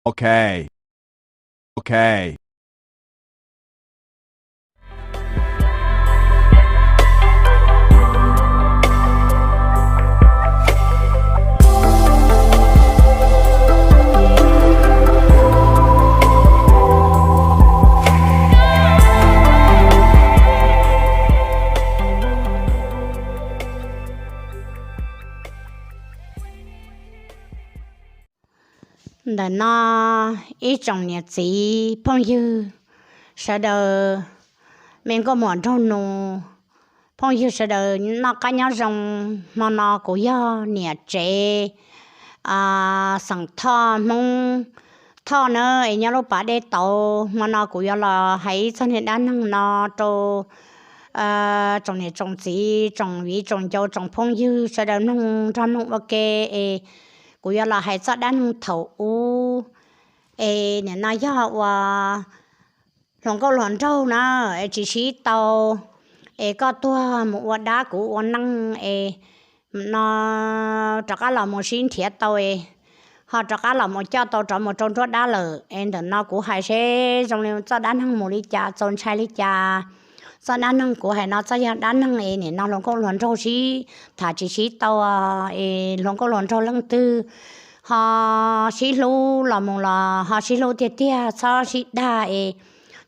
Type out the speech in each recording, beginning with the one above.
Ok. Ok. Ntawm no ib tsoom niam txiv phooj ywg sawv daws, me nkauj muam nraug nus, phooj ywg sawv daws noj qab nyob zoo. Hmo no kuv yog niam tsev xeem Thoj, Hmoob Thoj na, es nyob lub pas dej tauv. Hmo no kuv yuav los hais ib txog niag dab neeg no rau tsoom niam tsoom txiv, tsoom viv tsoom ncaus, tsoom phooj ywg sawv daws mloog nrog mloog ua ke. Es kuv yuav los hais txoj dab neeg thaum ub, es nim no yog ua hluas nkauj hluas nraug na, es tsis sib tau, es koj tuag mus ua dab kuv ua neej, es no rov qab los mus sib nrhiav tau, es ho rov qab los mus coj tau rov mus rau nruab dab lawm. Es ntawm no kuv hais seb zoo li txoj dab neeg mus li cas, txaus ntshai li cas. Txoj dab neeg kuv hais no txoj yog dab neeg es nim no hluas nkauj hluas nraug sib tham tsis sib tau, es hluas nkauj hluas nraug leej twg ho sib hlub los mus los ho sib hlub tiag tiag, txhob sib dag es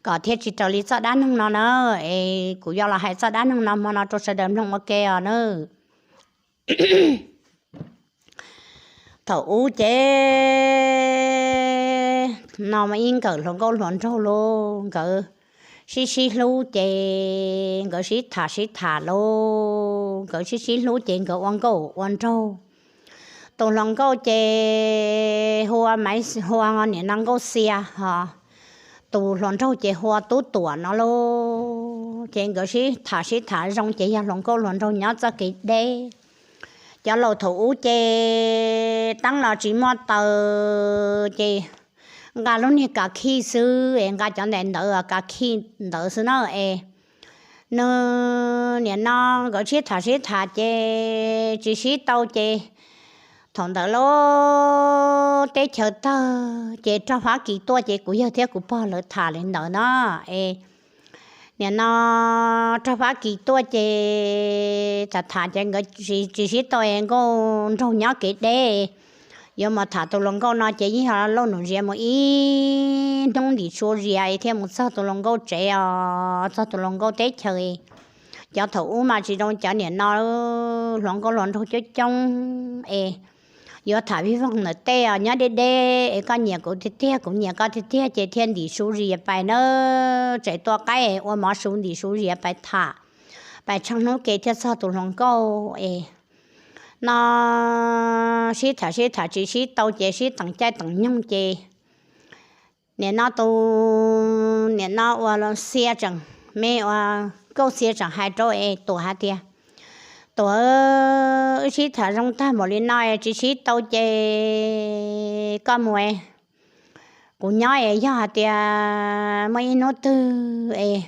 kom thiaj tsis raws li txoj dab neeg no na. Es kuv yuav los hais txoj dab neeg no hmo no rau sawv daws mloog ua ke os na. Thaum ub ces no ib nkawm hluas nkauj hluas nraug lauj, nkawd sib sib hlub ces nkawd sib tham sib tham lauj, nkawd sib sib hlub ces nkawd ua nkauj ua nraug. Tus hluas nkauj ces hu ua Maiv, hu ua nim no Nkauj Xia, ho tus hluas nraug ces hu ua Tub Tuam no lauj. Ces nkawd sib tham sib tham zoo ces yog hluas nkauj hluas nraug nyob txoj kev deb. Cov laus thaum ub ces teeb los tsis muaj taws ces nqa lub niag kav khij xwb es nqa cov ntaim ntawv kav khij ntawd xwb na. Es nws nim no nkawd sib tham sib tham ces tsis sib tau ces thaum ntawd lub teb chaws tawg ces rog Fab Kis tuaj ces kuv yawg thiab kuv pog lawv tham li ntawd na. Es nim no rog Fab Kis tuaj ces tham tham ces nkawd tsis sib tau es nkauj nraug nyob kev deb, yuav mus tham tus hluas nkauj no ces yeej yog lauj num zias mus ib hnub ntim su zias es thiaj mus txog tus hluas nkauj tsev os, txog tus hluas nkauj teb chaws. Cov thaum ub mas tsis zoo cov niam no, hluas nkauj hluas nraug coob coob es yuav tham vij voog ntawm tej os, nyob deb deb es koj nyiam kuv tiag tiag kuv nyiam koj tiag tiag ces thiaj ntim su zias pais na, tseem tua qaib ua mov su ntim su zias pais tham, pais tsheej hnub ke thiaj txog tus hluas nkauj es no sib tham sib tham tsis sib tau ces sib teem caij teem nyoog ces nim no tus, nim no ua Xia tseem, me ua Nkauj Xia tseem hais rau es Tuam hais tias, Tuam, wb sib tham zoo tag npaum li no es tsis sib tau ces koj mus es kuv nyob es yog hais tias muaj ib hnub twg es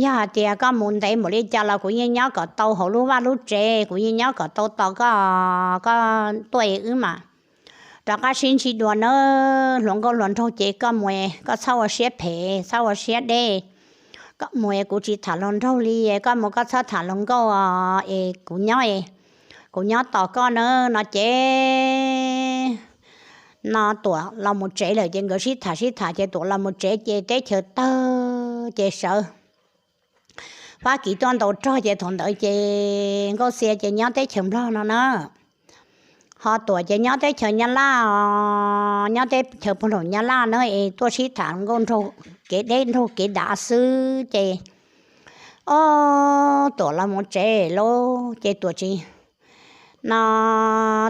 yog hais tias koj mus ntev npaum li cas los kuv yeej nyob kom tau hauv lub vaj lub tsev, kuv yeej nyob kom tau tos koj, koj tuaj es wb mam rov qab sib ntsib dua nawb. Hluas nkauj hluas nraug ces koj mus es koj txhob ua siab phem txhob ua siab deb, koj mus es kuv tsis tham hluas nraug li, koj mus koj txhob tham hluas nkauj os, es kuv nyob es kuv nyob tos koj nawb no ces no Tuam los mus tsev lawm ces nkawd sib tham sib tham ces Tuam los mus tsev ces teb chaws tawg ces sawv Fab Kis tuaj ntaus rog ces thaum ntawd ces Nkauj Xia ces nyob teb chaws Nplog no na, ho Tuam ces nyob teb chaws Nyab Laj os, nyob teb chaws puag nraum Nyab Laj na es tuaj sib tham nkauj nraug kev deb nraug kev dav xwb ces ob Tuam los mus tsev lauj ces Tuam tsis, no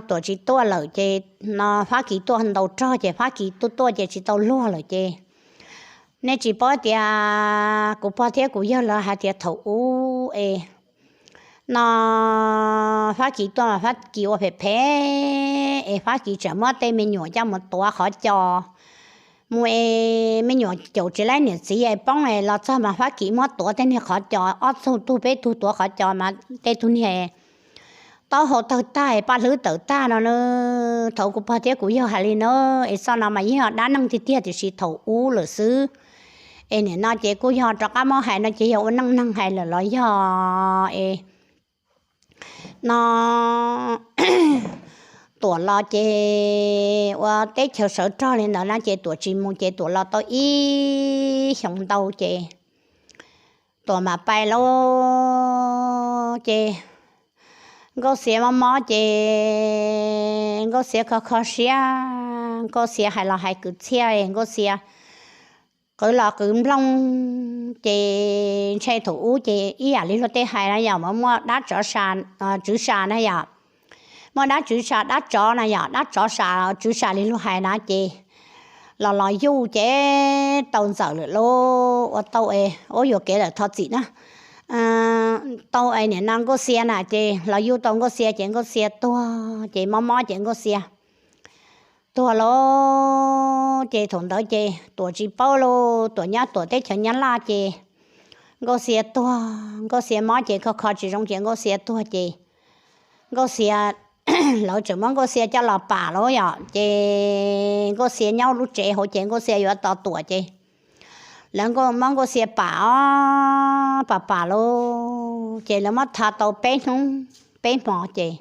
Tuam tsis tuaj lawm ces no Fab Kis tuaj ntaus rog ces Fab Kis tuaj tuaj ces tsis tau luag lawm ces nej tsis paub tias kuv pog thiab kuv yawg lawv hais tias thaum ub es no Fab Kis tuaj mas Fab Kis ua phem phem es Fab Kis tseem muab tej me nyuam coj mus tuav qhov cos mus es me nyuam caum tsis laib niam txiv es poob es los txog mas Fab Kis muab tuav tej niag qhov cos, ob tug tug peb tug tuav qhov cos mas tej tug niag taub hau tawg tag, paj hlwb tawm tag no na. Thaum kuv pog thiab kuv yawg hais li na, es txoj no mas yeej yog dab neeg tiag tiag tiam sis thaum ub lawm xwb. Es nim no ces kuj yog rov qab muab hais no ces yog ua neej neeg hais lawm los yog es no Tuam los ces ua teb chaws sawv rog li ntawd na ces Tuam tsis mus ces Tuam los tau ib xyoos ntau ces Tuam mam pais lauj. Ces Nkauj Xiav mob mob ces Nkauj Xiav kho kho siab, Nkauj Xiav hais los hais kwv txhiaj, Nkauj Xiav qwv los qwv nplooj. Ces ntshe thaum ub ces ib yam li luag tej hais na yom, mas muaj dab tsov sa, tswv sa na yom, muaj dab tswv sa dab tsov na yom, dab tsov sa tswv sa li luag hais na ces los los yuj ces tau ntxawm lawm lauj, ua tau es ua yuam kev lawm thov txim na. Tau es nim no Nkauj Xiav na ces los yuj tau Nkauj Xiav ces Nkauj Xiav tuag ces mob mob ces Nkauj Xiav tuag lauj. Ces thaum ntawd ces Tuam tsis paub lauj, Tuam nyob Tuam teb chaws Nyab Laj ces Nkauj Xiav tuag, Nkauj Xiav mob ces kho kho tsis zoo ces Nkauj Xiav tuag ces Nkauj Xiav, lawv tseem muab Nkauj Xiav coj los pam lauj yom, ces Nkauj Xiav nyob lub tsev hauv ces Nkauj Xiav yuav tos Tuam ces lawv muab Nkauj Xiav pam os, pam pam lauj ces lawv muab tha tau peb hnub peb hmo ces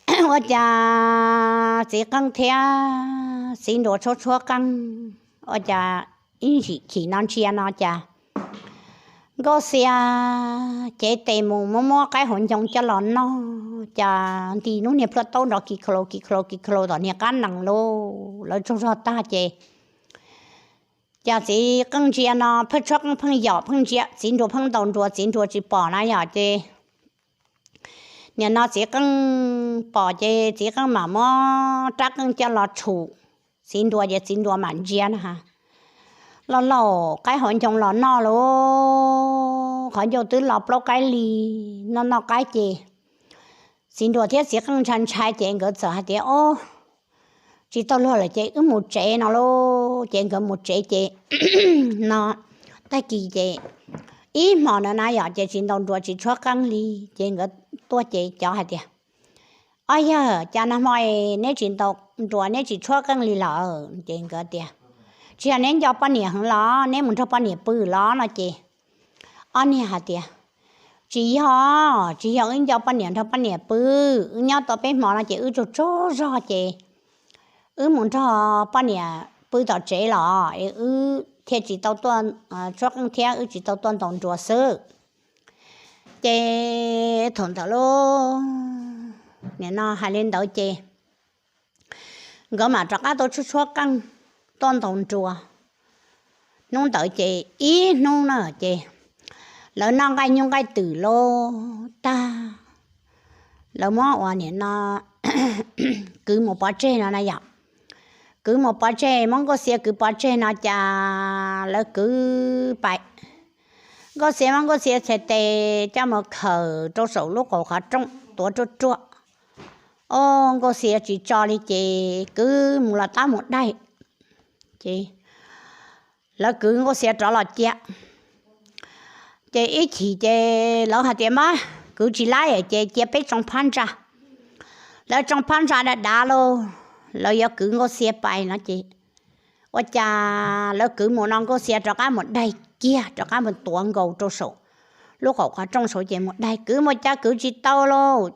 ua cas txiv qeej thiab txiv nruas tshuab tshuab qeej, ua cas ib ntsis chim no ntsia no cas Nkauj Xiav cev tes mus muab muab qaib hauv ncoo coj los noj, cas nti lub niag plhuaj taub nrov kis khaus kis khaus kis khaus tom niag qab nees lauj, lawv tsaug zog tag ces cas txiv qeej ntsia no pheej tshuab qeej pheej yom pheej ntsia, txiv nruas pheej ntaus nruas, txiv nruas tsis pom na yom ces nim no txiv qeej pom ces txiv qeej mam muab rab qeej coj los tshum txiv nruas ces txiv nruas mam ntsia na, lauj lauj qaib hauv ncoo los noj lauj, qhov ncauj twb los plaub qaib li, noj noj qaib ces txiv nruas thiab txiv qeej ntshai ntshai ces nkawd txawm hais tias, Ob, tsis tau luag lawm ces wb mus tsev no lauj. Ces nkawd mus tsev ces no tag kis ces ib hmo ntawd na yom ces tsis ntaus nruas tsis tshuab qeej li. Ces nkawd tuaj ces cov hais tias, Ob yawg, cas nag hmo neb tsis ntaus nruas neb tsis tshuab qeej li lawm? Ces nkawd tias, Tsis yog neb nco poj niam heev los neb mus nrog poj niam pw los no ces ob niag hais tias, Tsis yog, tsis yog wb nco poj niam nrog poj niam pw, wb nyob tau peb hmo no ces wb tsaug tsaug zog ces wb mus nrog poj niam pw tom tsev los es wb thiaj tsis tau tuaj tshuab qeej thiab wb tsis tau tuaj ntaus nruas xwb. Ces thaum ntawd lauj, nim no hais li ntawd ces nkawd mam rov qab tau tshuab tshuab qeej tuaj ntaus nruas. Hnub ntawd ces ib hnub na ces lawv noj nqaij nyuj nqaij twm lauj tag, lawv muab ua nim no kwv mus pov tseg no na yom. Kwv mus pov tseg, muab Nkauj Xia kwv pov tseg no cas lawv kwv pais, Nkauj Xia muab Nkauj Xia txhais tes coj mus khaws rau saum lub qaum qhov rooj tuav ruaj ruaj. Ob, Nkauj Xia tsis tso li ces kwv mus los tab mus daig. Ces lawv kwv Nkauj Xia rov los cia. Ces ib chim ces lawv hais tias, Mab, kwv tsis laib ces cia peb tsoo phab ntsa. Lawv tsoo phab ntsa dav dav lauj, lawv yuav kwv Nkauj Xia pais no ces ua cas lawv kwv mus no Nkauj Xia rov qab mus daig kiag, rov qab mus tuav nkaus rau saum lub qaum qhov rooj saud ces mus daig, kwv mus cas kwv tsis tau lauj.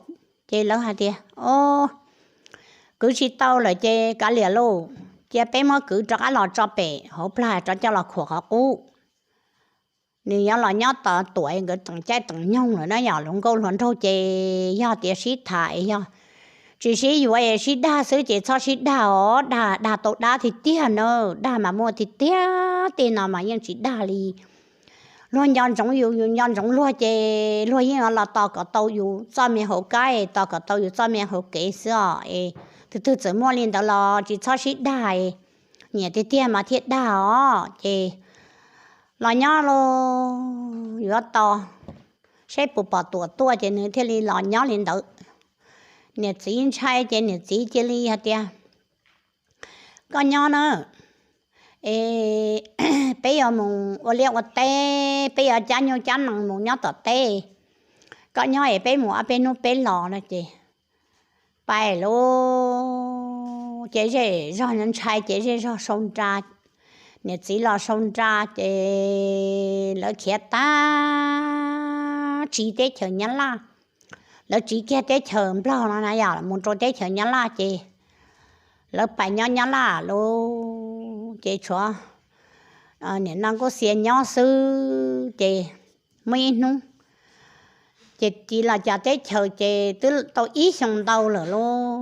Ces lawv hais tias, Ob, kwv tsis tau lawm ces kav liam lauj, cia peb muab kwv rov qab los tso pem hauv plag rov coj los khuam qhov qub. Nws yuav los nyob tom tuam nkawd teem caij teem nyoog lawm na yom, hluas nkauj hluas nraug ces yog tias sib tham es yog tsis sib yuav es sib dag xwb ces txhob sib dag os, dag dag tau dab tiag tiag na, dag mas muaj tiag tiag, tej no mas yeej tsis dag li. Luag nco ntsoov yus, yus nco ntsoov luag ces luag yeej los tos kom tau yus txoj me hauv kab, tos kom tau yus txoj me hauv kev xwb os. Es tus twg txawm muaj li ntawd los tsis txhob sib dag, nyiam tiag tiag mas thiaj dag os. Ces los nyob lauj, yuav tos saib puas pom tuam tuaj ces nws thiaj li los nyob li ntawd. Niam txiv ntshai ces niam txiv cia li hais tias, Koj nyob na, es peb yuav mus ua liaj ua teb, peb yuav cab nyuj cab nees mus nyob tom teb. koj nyob es peb mus ob peb hnub peb los no ces pais lauj. Ces zej zog ntshai ces zej zog sau nra, niam txiv los sau nra ces lawv khiav tag tsiv teb chaws Nyab Laj. Lawv tsiv kiag teb chaws Nplog no na yom mus rau teb chaws Nyab Laj ces lawv pais nyob Nyab Laj lauj. Ces tshuav niam no Nkauj Xia nyob xwb ces muaj ib hnub ces tiv los cas teb chaws ces twb tau ib xyoo ntau lawm lauj.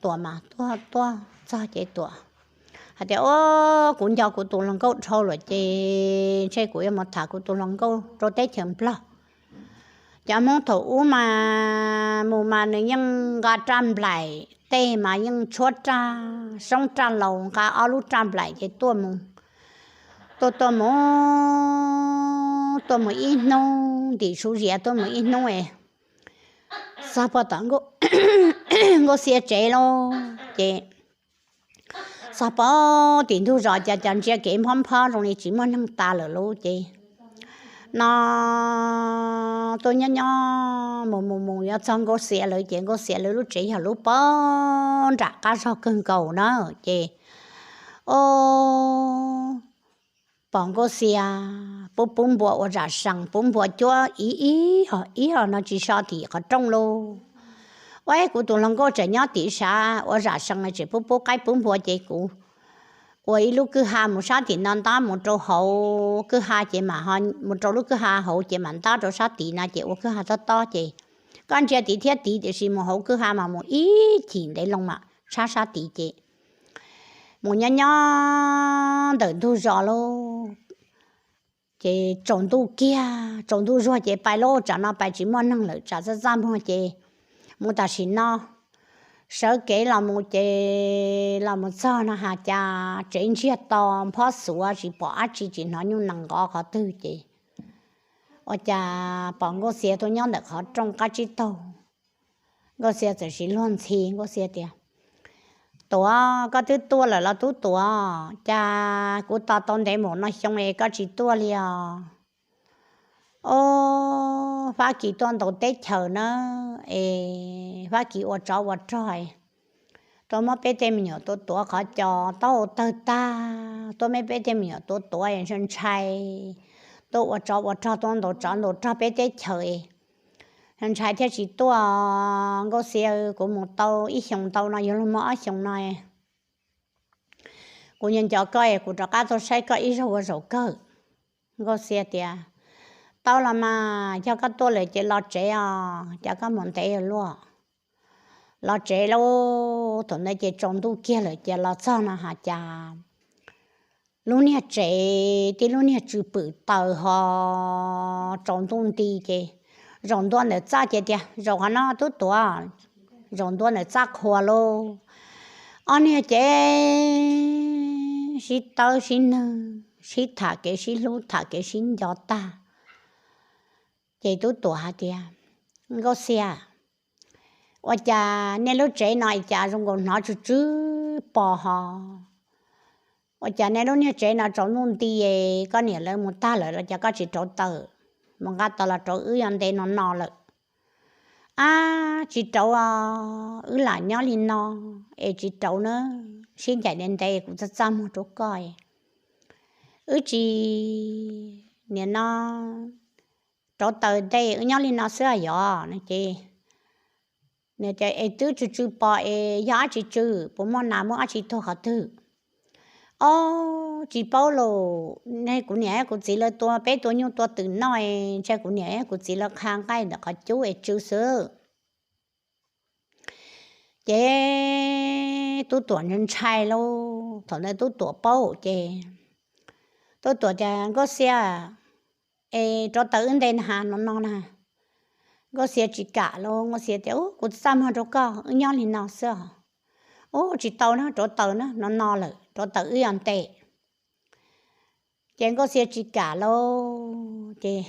Tuam mas tuaj tuaj txog ces Tuam hais tias, Au, kuv nco kuv tus hluas nkauj dhau lawm ces ntshe kuv yuav mus tham kuv tus hluas nkauj rau teb chaws Nplog. Cov Hmoob thaum ub mas mus mas nws yeej nqa raj nplaim tej mas yeej tshuab raj soob raj laus nqa ob lub raj nplaim ces tuaj mus, tuaj tuaj mus, tuaj mus ib hnub ntim su zias tuaj mus ib hnub es txog pog tom Nkauj Xia tsev lauj ces txog pog tim ntug zos cas cov ntsia kev nphob nphob zoo li tsis muaj neeg tas lawm lauj ces no tuaj nyob nyob mus mus mus yuav txog Nkauj Xia lawv ces Nkauj Xia lawv lub tsev yog lub pog nram qab zog kawg nkaus na ces o pom Nkauj Xia pub pub npua ua zam sees pub npua cuab ib ib hos no tsis so tim qhov rooj lauj. Ua kuv tus hluas nkauj tseem nyob tim sav ua zam sees tseem pub pub qaib pub npua ces kuv ua ib lub kwj ha mus sab tim no ntab mus rau hauv kwj ha ces mam mus rau lub kwj ha hauv ces mam ntab rau sab tid no ces ua kwj ha tob tob ces koj ntsia tid thiab tid tiam sis mus hauv kwj ha mas mus ib chim ntev loo mam tshab sab tid ces mus nyob nyob ntawm ntug zos lauj ces tsaus ntuj kiag tsaus ntuj zuag ces pais lauj tsam no pais tsis muaj neeg lawm tsam txaj txaj muag ces mus tam sim no sawv kev los mus ces los mus txog no has cas tsev ntsiag to nphob xuav tsis pom dab tsi tsis hnov nyuj nees nqov qhov twg ces ua cas pom Nkauj Xia tuaj nyob ntawm qhov rooj qab tsib taug. Nkauj Xia txawm sis luag ntxhi Nkauj Xia tias, Tuam, koj twb tuaj lawm los tub Tuam, cas kuv tos tau ntev mus no xyoo es koj tsis tuaj li os? O, Fab Kis tuaj ntaus teb chaws na es Fab Kis ua tsov ua rog tuaj muab peb tej me nyuam tua tuav qhov cos taub hau tawg tag, tuaj muab peb tej me nyuam tua tuav ntshai, tuaj ua tsov ua rog tuaj ntaus tsov ntaus rog peb teb chaws, ntshai thiaj tsis tuaj. Nkauj Xia, kuv mus tau ib xyoos ntau no yuav luag muaj ob xyoos no, kuv nco nco koj es kuv rov qab tuaj saib koj ib zaug ua zaum kawg. Nkauj Xia tias, Tau los mas, yog koj tuaj lawm ces los tsev os, cas koj mus ntev luaj. Los tsev lauj, thaum ntawd ces tsaus ntuj kiag lawm ces los txog no has cas lub niag tsev tib lub niag tsw pwm taws ho tsaus ntuj nti ces zaum ntua ntawm txaj ces tias, Zaum qhov no tub Tuam. Zaum ntua ntawm txaj qhua lauj, ob niag ces sib tawb sib nwg sib tham kev sib hlub tham kev sib nco tag. Ces tub Tuam hais tias, Nkauj Xia, ua cas nej lub tsev no cas zoo nkaus hnov tsw tsw pos ho? Ua cas nej lub niag tsev no tsaus ntuj nti, koj niam lawv mus tag lawm los cas koj tsis rauv taws mus nqa taws los rauv wb yuav ntev no no lawm? Ab, tsis rauv, wb lam nyob li no es tsis rauv na, sib ncaim ntev ntev kuv txaj txaj muag rau koj. Wb tsis, nim no rauv taws ntev wb nyob li no xwb yog no ces, es twb tsw tsw pos es yog dab tsi tsw, puas muaj nas muaj dab tsi tuag qhov twg? Ob, tsis paub los, kuv niam kuv txiv lawv tua peb tua nyuj tua twm noj, ntshe kuv niam kuv txiv lawv qha nqaij ntawm qhov cub es tsw xwb. Ces tub Tuam ntshai lauj, thaum ntawd tub Tuam paub ces tub Tuam tias, Nkauj Xia, es rauv taws wb ntev na no no na? Nkauj Xia tsis kam lauj, Nkauj Xia tias, Ub, kuv txaj muag rau koj, wb nyob li no xwb os. Ub, tsis tau na, rauv taws na, no no lawm, rauv taws wb yuav ntev. Ces Nkauj Xia tsis kam lauj, ces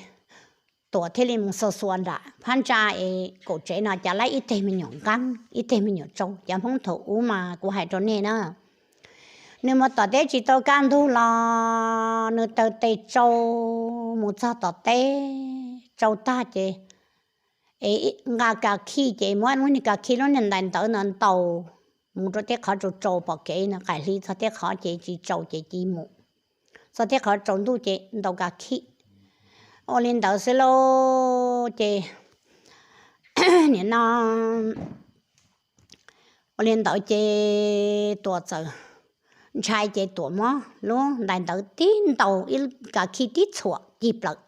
Tuam thiaj li mus xuas xuas nram phab ntsa es kaum tsev no cas lab ib teg me nyuam nqeeb ib teg me nyuam tsau, cov Hmoob thaum ub mas kuv hais rau nej na, nws mus tom teb tsis tau kaj ntug los nws taws tes tsau mus txog tom teb tsau tag ces Es nqa kas khij ces muab lub niag kas khij lub niag ntais ntawd no ntaus mus rau tej qhov tsaus tsaus pom kev no, qaim hli txog tej qhov ces tsis tsaus ces cia mus, txog tej qhov tsaus ntuj ces ntaus kas khij. Ua li ntawd xwb lauj ces nim no ua li ntawd ces Tuam txawm ntshai ces Tuam muab lub ntais ntawd tib ntaus ib kas khij tib txhuam cig plaws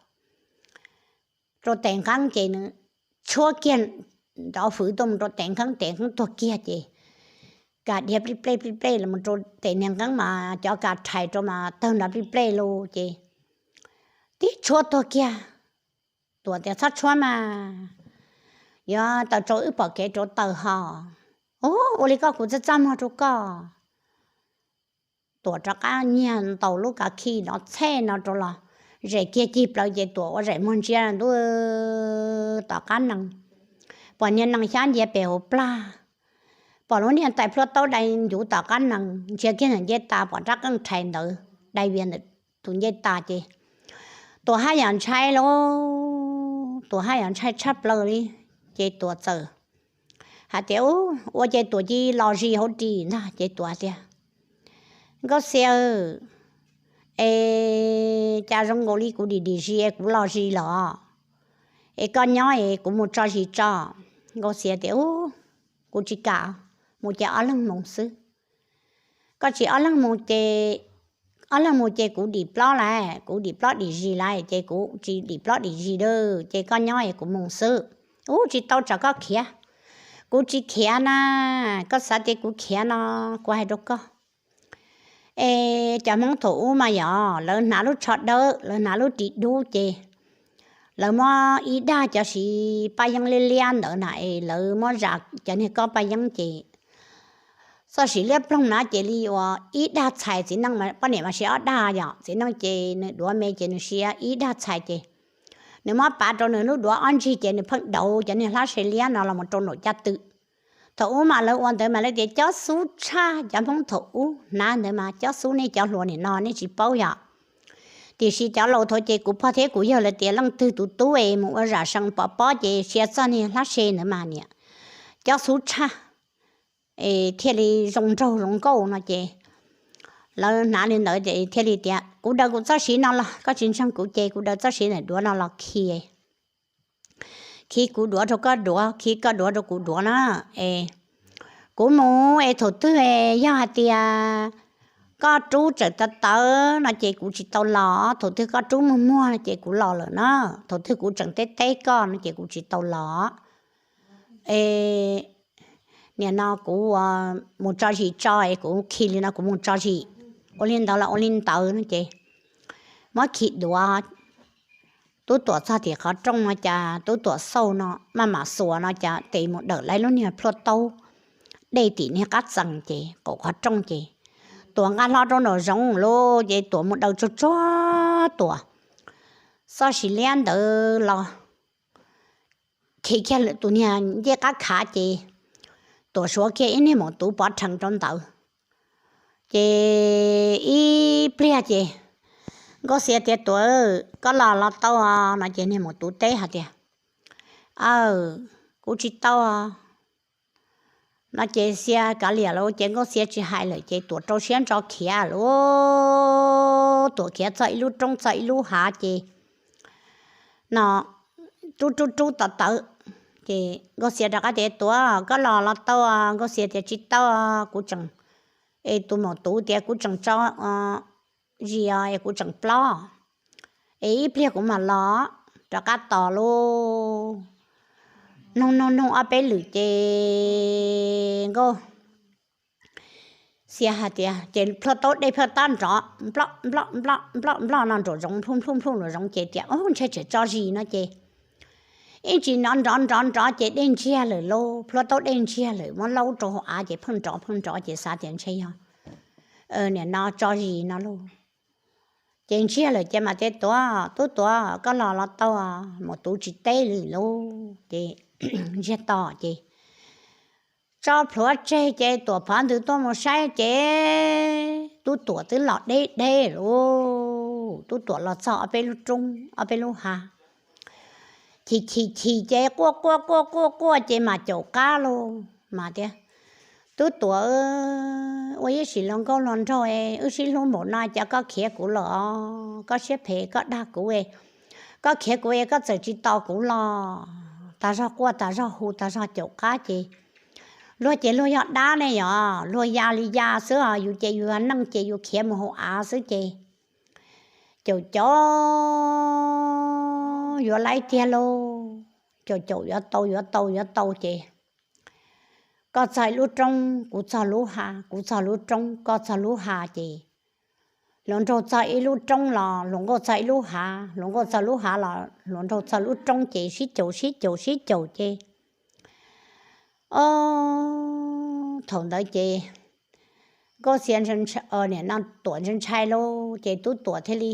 rau tes nqeeb ces nws tshuab kiag nrov fwv tuaj mus rau tes nqeeb, tes nqeeb tuag kiag ces kas dhia plij plej plij plej los rau tes niag nqeeb mas cov kas rhais rau mas tawg nrov plij plej los ces tib tshuab tuag kiag. Tuam tias txhob tshuab mas, yuav tawm rau wb pom kev rau tawm ho. Ub, ua li koj kuv txaj txaj muag rau koj. Tuam rov qab nyiag ntaus lub kas khij no txhej no rau los zem kiag cig plaws ces Tuam ua zaim muag ntsia ntuj tom qab nees, pom niag nees xyab ncia pem hauv plag, pom lub niag tais plhuaj taub dai ncuv tom qab nees, ntsia kiag ntawm ncej tas pom rab qeej rhais ntawd dai vias ntawm tus ncej tas ces Tuam haj yam ntshai lauj, Tuam haj yam ntshai tshaj plaws li. Ces Tuam txawm hais tias, ua ces Tuam cia li los zis hauv ris ntag ces Tuam tias, Nkauj Xia, es cas zoo nkaus li kuv dim dim zis es kuv los zis los, es koj nyob es kuv mus tso zis tso. Nkauj Xia tias, kuv tsis kam, mus ces ob leeg mus xwb. Koj tsis ob leeg mus ces, ob leeg mus ces kuv dim plaub lawm, kuv dim plaub dim zis lawm ces kuv tsis dim plaub dim zis lawm ces koj nyob es kuv mus xwb. Ub, tsis tau, tsam koj khiav. Kuv tsis khiav na, koj xav tias kuv khiav no, kuv hais rau koj. Es cov Hmoob thaum ub mas yog lawv hnav lub tsho dawb, lawv hnav lub ris dub ces lawv muab ib dag cov siv paj yeeb liab liab ntawd na es lawv muab zam cov niag kob paj yeeb ces txoj siv liab ploog na ces li uas ib dag txhais txiv neej, poj niam mas siv ob dag yom, txiv neej ces nws duav me ces nws siv ib dag txhais ces nws muab pav rau nws lub duav ob ntsig ces nws pheej dauv cov niag hlab se liab no los mus rau nraum caj tw. Thaum ub mas lawv ua ntawd mas lawv tias cob xub tshaj, cov Hmoob thaum ub hnav ntawd mas cob xub, nej cov hluas nim no nej tsis paub yom. Tiam sis cov laus thaum ces kuv pog thiab kuv yawg lawv tias leej twg tus tub es mus ua zam sees pov pob ces sia txoj niag hlab se ntawd mas niam, cob xub tshaj, es thiaj li zoo nraug zoo nkauj no ces lawv hnav li ntawd ces thiaj li tias kuv daws kuv txoj siv no los, koj tsis ntseeg kuv ces kuv daws txoj siv ntawm duav no los khi khi kuv duav rau koj duav, khi koj duav rau kuv duav na. Es kuv mus es thaum twg yog hais tias koj rub tseem tawv tawv no ces kuv tsis tau los, thaum twg koj rub muag muag no ces kuv los lawm na, thaum twg kuv tseem teb teb koj no ces kuv tsis tau los. Es nim no kuv mus tso zis tso es kuv khi li no kuv mus tso zis. Ua li ntawd los ua li ntawd no ces muab khi duav. Tub Tuam txog tim qhov rooj no cas Tub Tuam xauj no maj mam xuas no cas tes mus dawm lawv lub niag plhuaj taub dej tim niag qab txees ces qaum qhov rooj ces Tuam nqa hlo rau nraum zoov lauj ces Tuam mus daws tsuag tsuag Tuam txoj siv liab ntawd los khi kiag lawm tus niag ncej qab khav ces Tuam suav kiag ib niag maum tuv pov rhees rau ntawd. Ces ib pliag ces Nkauj Xia tias, Tuam, koj los los tau no? Ces niag maum tuv teb hais tias, Aw, kuv tsis tau no. Ces Xia kav liam lauj, ces Nkauj Xia tsis hais lawm ces Tuam rau siab ntso khiav lauj. Tuam khiav txog ib lub roob txog ib lub hav ces no rub rub rub tawv tawv. Ces Nkauj Xia rov qab tias, Tuam, koj los los tau? Nkauj Xia tias, Tsis tau, kuv tseem, es tus maum tuv tias kuv tseem tso zis es kuv tseem plob, es ib pliag kuv mam los. Rov qab tos lauj. Noog noog noog ob peb lwm ces Nkauj Xia hais tias, ces plhuaj taub dej plhuaj tab nrov nploj nploj nploj nploj no nraum zoov, nplhuj nplhuj nplhuj nraum zoov ces tias, Ub, ntshe tseem tso zis no ces ib ntsis nrov nrov nrov nrov ces dej ntsiag lawm lauj, plhuaj taub dej ntsiag lawm, muab laub rau hauv av ces pheej nrov pheej nrov ces xav tias ntshe yog nim no tso zis no lauj. Ces ntsiag lawm ces mam tias, Tuam, Tub Tuam, koj los los tau? Maum tuv tsis teb li lauj. Ces ntsiag to ces tso plhuav tseg ces Tuam phov ntws tuaj mus saib ces Tub Tuam twb los deb deb lauj. Tub Tuam los txog ob peb lub roob ob peb lub hav chim chim chim ces quaj quaj quaj quaj quaj ces mas caum qab lauj mas tias, Tub Tuam, ua ib sim luag nkauj luag nraug, wb sib hlub npaum no cas koj khiav kuv lawm os, koj siab phem koj dag kuv, koj khiav kuv es koj txawm tsis tos kuv los. Tas zog quaj tas zog hu tas zog caum qab ces luag ces luag yog dab ne yog luag ya li ya xwb os, yus ces yus yog neeg ces yus khiav mus hauv av xwb ces caum caum yuav laib tiag lauj, caum caum yuav tau yuav tau yuav tau ces koj txog ib lub roob, kuv txog lub hav, kuv txog lub roob, koj txog lub hav ces hluas nraug txog ib lub roob los hluas nkauj txog ib lub hav, hluas nkauj txog lub hav los hluas nraug txog lub roob ces sib caum sib caum sib caum ces, o, thaum ntawd ces Nkauj Xia nim no Tuam ntshai ntshai lauj ces Tub Tuam thiaj li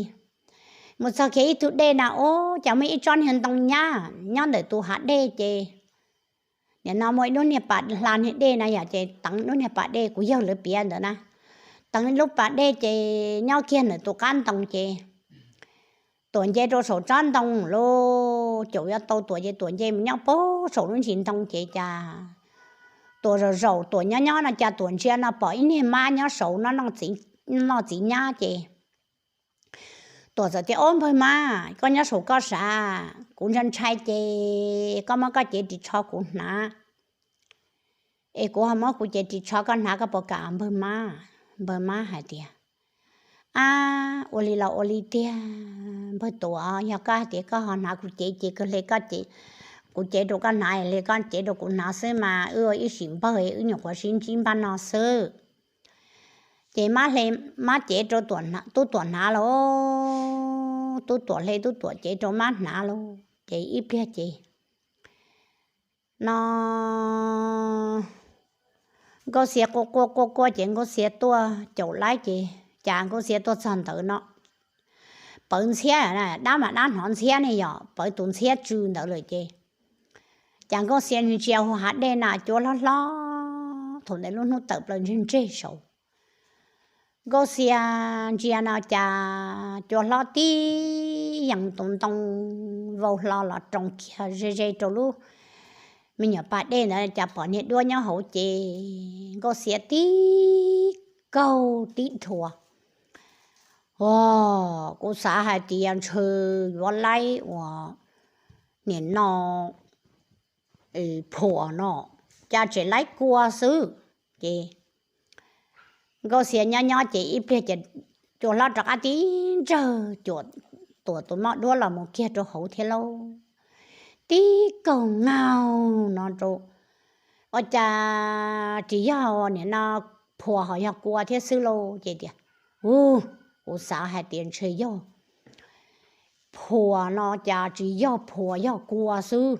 mus txog kiag ib tug dej na, ub, cas muaj ib tsob niag ntoo nyab nyob ntawm tus hav dej ces nim no muaj ib lub niag pas hla niag dej na yom, ces teev lub niag pas dej, kuv yawg lawv piav ntawd na, teev lub pas dej ces nyob kiag ntawm tus qab ntoo ces Tuam nce rau saum tsob ntoo lauj, caum yuav tau Tuam ces Tuam nce mus nyob puag saum lub ntsis ntoo ces cas Tuam zaum zaum Tuam nyob nyob no cas Tuam ntsia no pom ib niag mab nyob saud noj txiv nyab ces Tuam txawm tias, Ob npawg mab, koj nyob saum koj sav, kuv ntshai ntshai ces koj muab koj cev ris tsho kuv hnav es kuv ho muab kuv cev ris tsho koj hnav, koj puas kam npawg mab? Npawg mab hais tias, Ab, ua li los ua li tiag npawg Tuam, yog koj hais tias koj ho hnav kuv cev ces kawg hle koj, kuv cev rau koj hnav, hle koj cev rau kuv hnav xwb mas wb ua ib sim npawg wb nyuam qhuav sib ntsib npaj no xwb. Ces mab hle, mab cev rau Tub Tuam hnav lauj, Tub Tuam hle Tub Tuam cev rau mab hnav lauj ces ib pliag ces no Nkauj Xia quaj quaj quaj quaj ces Nkauj Xia tuaj caum laib ces cas Nkauj Xia tuaj txog ntawd no pawv ntxhiab, dab mas dab hnov ntxhiab ne yom, pawv tus ntxhiab tsw ntawd lawm ces cas Nkauj Xia ntsia hu hav dej na cua hlob hlob, thaum ntawd lub hnub tawm plaws ntseg ntseg saud. Nkauj Xia ntsia no cas cua hlob tib yees tus ntoo vau hlo los roos kiag ze ze rau lub me nyuam pas dej ntawd cas pom niag duab nyob hauv ces Nkauj Xia tib kaug tib dhuav, O, kuv xav hais tias ntshe yuav laib uas nim no phuam no, cas tseem laib kua xwb. Ces Nkauj Xia nyob nyob ces ib pliag ces cua hlob rov qab tib ntsawg, Tuam tus moj duab los mus kiag rau hauv thiab lauj. Tib kaug ngaug no rau, ua cas tsis yog nim no phuam ho yog kua thiab xwb lauj. Ces tias, U, kuv xav hais tias ntshe yog phuam no cas tsis yog phuam yog kua xwb.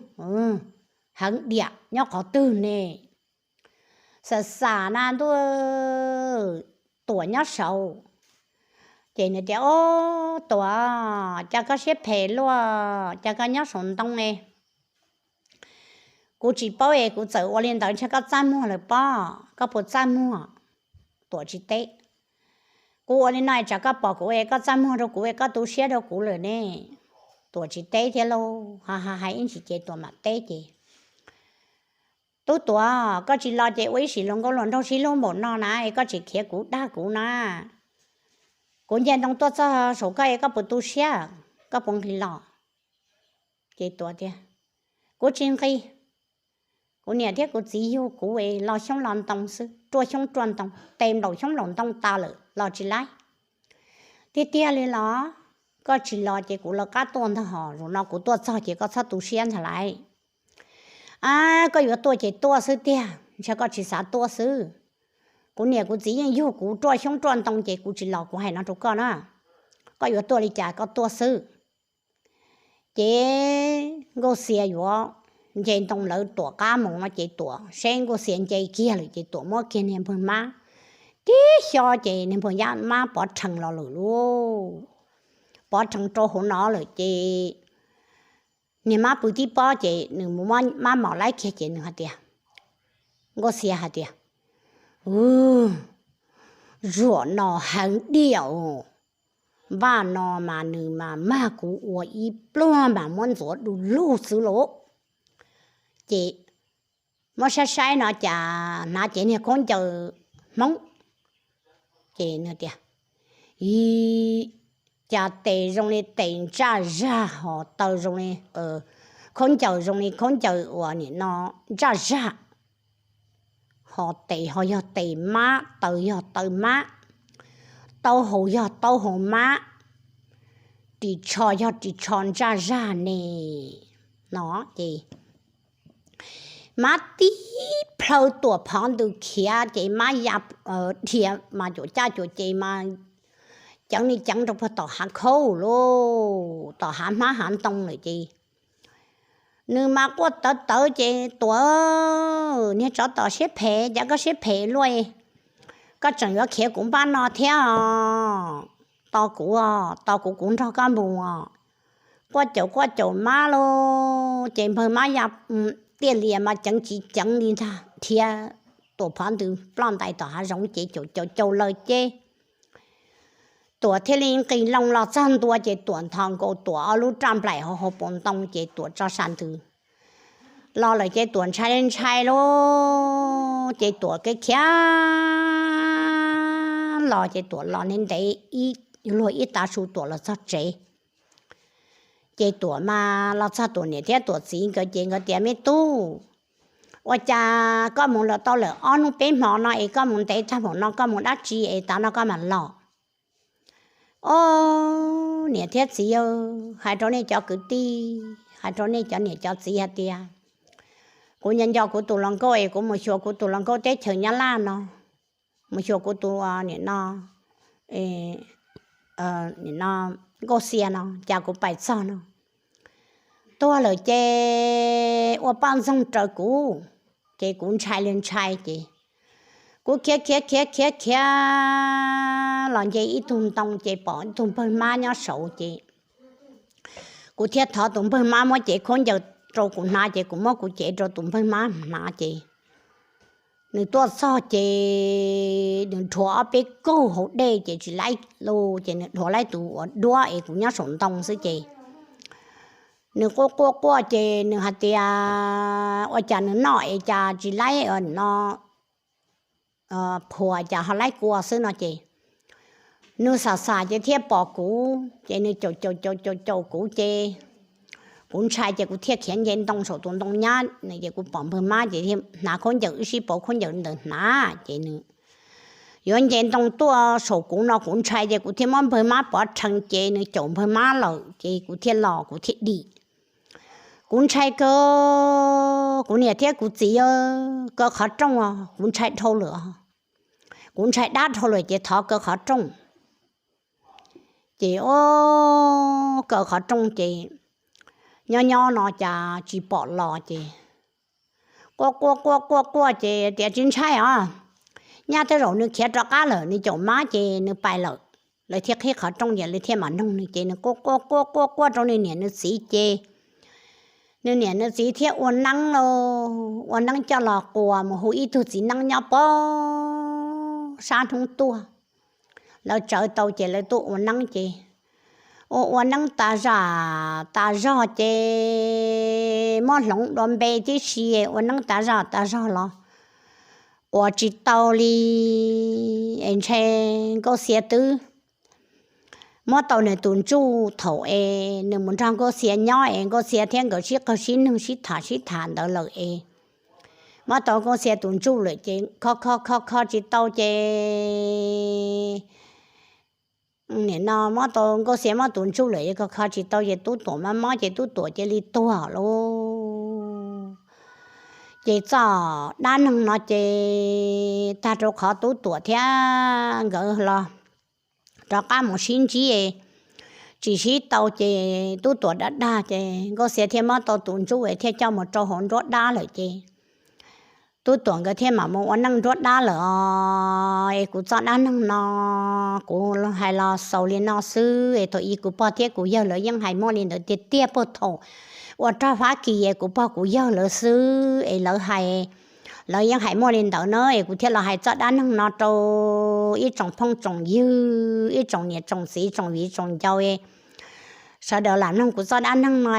Heev diam nyob qhov twg ne? Xam xam na ntuj, Tuam nyob saud. Ces nws tias, O, Tuam, cas koj siab phem luaj, cas koj nyob saum ntoo e? Kuv tsis paub es kuv txawm ua li ntawd ntshe koj txaj muag lawm pob, koj puas txaj muag? Tuam tsis teb. Kuv ua li no es tsam koj pom kuv es koj txaj muag rau kuv es koj tu siab rau kuv lawm ne. Tuam tsis teb thiab lauj, ha ha hais ib ntsis ces Tuam mam teb ces, Tub Tuam, koj tsis los ces ua ib sim luag nkauj luag nraug sib hlub npaum no na es koj tseem khiav kuv dag kuv na. Kuv nce ntoo tuaj txog saum koj es koj puas tu siab, koj puas nqis los? Ces Tuam tias, Kuv tsis nqis. Kuv niam thiab kuv txiv yug kuv es los xyoob los ntoo xwb, ruaj xyoob ruaj ntoo, tes nplaum xyoob nplaum ntoo tas lawm los tsis laib. Tiag tiag li los? Koj tsis los ces kuv lawv qab tuaj ntag hos, zaum no kuv tuaj txog ces koj txhob tu siab ntag lauj. A, koj yuav tuaj ces tuaj xwb tiag, ntshe koj tsis xav tuaj xwb. Kuv niam kuv txiv yeej yug kuv ruaj xyoob ruaj ntoo ces kuv tsis los, kuv hais no rau koj na. Koj yuav tuaj li cas koj tuaj xwb. Ces Nkauj Xia yuav nce ntoo lawv Tuam qab mus no ces Tuam seb Nkauj Xia nce kiag lawm ces Tuam muab kiag niag npawg mab tib xyo ces niag npawg mab pov rhees los lawm lauj. Pov rhees rau hauv no lawm ces niag mab pw tib pob ces nws mus muab mab mos laib kiag ces nws hais tias, Nkauj Xia hais tias, Zuam no heev diam os. Vaj no mas nws mas mag kuv ua ib pluag mas muab ntxuav du lug xwb lauj. Ces muab saib saib no cas hnav cev niag khaub ncaws Hmoob. Ces nws tias, ib, cas tes zoo li tes ntsaj zag, ho taw zoo li, khaub ncaws zoo li khaub ncaws uas nim no ntsaj zag, ho tes ho yog tes mab, taw yog taw mab, taub hau yog taub hau mab, ris tsho yog ris tsho ntsaj zag ne. No ces mab tib plhaw Tuam phov ntws khiav ces mab ya dhia mas cuam caj cuam ces mas ceev li ceev rau puag tom hav khauj lauj, tom hav hmab hav ntoo lawm ces nws mas quaj tawv tawv ces, Tuam, niag tsov tom siab phem, cas koj siab phem luaj, koj tseem yuav khiav kuv npab no thiab os. Tos kuv, tos kuv, kuv nrog koj mus os. Quaj caum quaj caum mab lauj ces npawg mab ya tiaj lias mas ceev tsis ceev li ntag thiab. Tuam phov ntws ploj ntais tom hav zoov ces caum caum caum lawm ces Tuam thiaj li nqis loo los txog ntua ces Tuam nthos nkaus Tuam ob lub raj nplaim hauv hauv paus ntoo ces Tuam tso sas ntws los lawm ces Tuam ntshai ntshai lauj ces Tuam khiav khiav los ces Tuam los ntev ntev ib luag ib tav su Tuam los txog tsev. Ces Tuam mas los txog Tuam niam thiab Tuam txiv nkawd ces nkawd tias, Me tub, ua cas koj mus los tau lawm ob hnub peb hmo no es koj mus ntev tag npaum no koj mus dab tsi es tav no koj mam los? Ob, niam thiab txiv, hais rau nej cov kwv tij, hais rau nej cov niam cov txiv hais tias kuv nco nco kuv tus hluas nkauj es kuv mus xyuas kuv tus hluas nkauj teb chaws Nyab Laj no, mus xyuas kuv tus, nim no, nim no, Nkauj Xia no, cas kuv pais txog no tuag lawm ces ua poj ntxoog raws kuv, ces kuv ntshai li ntshai ces kuv khiav khiav khiav khiav khiav los nce ib tug ntoo ces pom ib tug npawg mab nyob saud ces kuv thiaj thov tus npawg mab muab cev khaub ncaws rau kuv hnav ces kuv muab kuv cev rau tus npawg mab hnav ces nws tuaj txog ces nws dhuav ob peb kaug hauv dej ces tsis laib lauj ces nws dhuav laib tus uas duab es kuv nyob saum ntoo xwb ces nws quaj quaj quaj ces nws hais tias ua cas nws noj es cas tsis laib no phuas cas ho laib kua xwb no ces nws xam xam ces thiaj pom kuv ces nws caum caum caum caum caum kuv ces kuv ntshai ces kuv thiaj khiav nce ntoo saum tus ntoo nyab no ces kuv pom npawg mab ces thiaj hnav khaub ncaws wb sib pauv khaub ncaws ntawd hnav ces nws yuav nce ntoo tuaj saum kuv no kuv ntshai ces kuv thiaj muab npawg mab pov rhees ces nws caum npawg mab lawm ces kuv thiaj los kuv thiaj dim. Kuv ntshai kawg, kuv niam thiab kuv txiv, kaw qhov rooj os, kuv ntshai dhau lawm os. Kuv ntshai dab dhau lawm ces thov kaw qhov rooj. Ces o, kaw qhov rooj ces nyob nyob no cas tsis pom los ces quaj quaj quaj quaj quaj ces tias tsis ntshai os, nyaj tej zaum nws khiav rov qab lawm, nws caum mab ces nws pais lawm. Lawv thiaj qhib qhov rooj ces lawv thiaj mam noog nws ces nws quaj quaj quaj quaj quaj rau nws niam nws txiv ces nws niam nws txiv thiaj ua neeb lauj, ua neeb coj los quas mus hu ib tug txiv neeb nyob pem sab hnub tuaj. Lawv tsawv tau ces lawv tuaj ua neeb ces ua ua neeb tas zam tas zog ces muab hloov dua npe tib si, ua neeb tas zam tas zog los ua tsis tau li es ntshe Nkauj Xia twb muab tau nws tus ntsuj thaum es nws mus nrog Nkauj Xia nyob es Nkauj Xia thiab nkawd sib qawg sib nwg sib tham sib tham ntawd lawm es muab tau Nkauj Xia tus ntsuj lawm ces kho kho kho kho tsis tau ces nim no muab tau Nkauj Xia muab tus ntsuj lawm es kho kho tsis tau ces Tub Tuam mas mob ces Tub Tuam cia li tuag lauj. Ces txoj dab neeg no ces tag rau qhov Tub Tuam thiab nkawd los rov qab mus sib ntsib tsis sib tau ces Tub Tuam dab dag ces Nkauj Xia thiaj muab tau tus ntsuj es thiaj coj mus rau hauv nruab dab lawm ces Tub Tuam nkawd thiaj mam mus ua neej nruab dab lawm os. Es kuv txoj dab neeg no kuv hais los xaus li no xwb es thaum ub kuv pog thiab kuv yawg lawv yeej hais muaj li ntawd tiag tiag. Puag thaum ua rog Fab Kis es kuv pog kuv yawg lawv xwb es lawv hais Lawv yeej hais muaj li ntawd na, es kuv thiaj los hais txoj dab neeg no rau ib tsoom phooj tsoom ywg, ib tsoom niam tsoom txiv, tsoom viv tsoom ncaus, sawv daws lam mloog kuv txoj dab neeg no,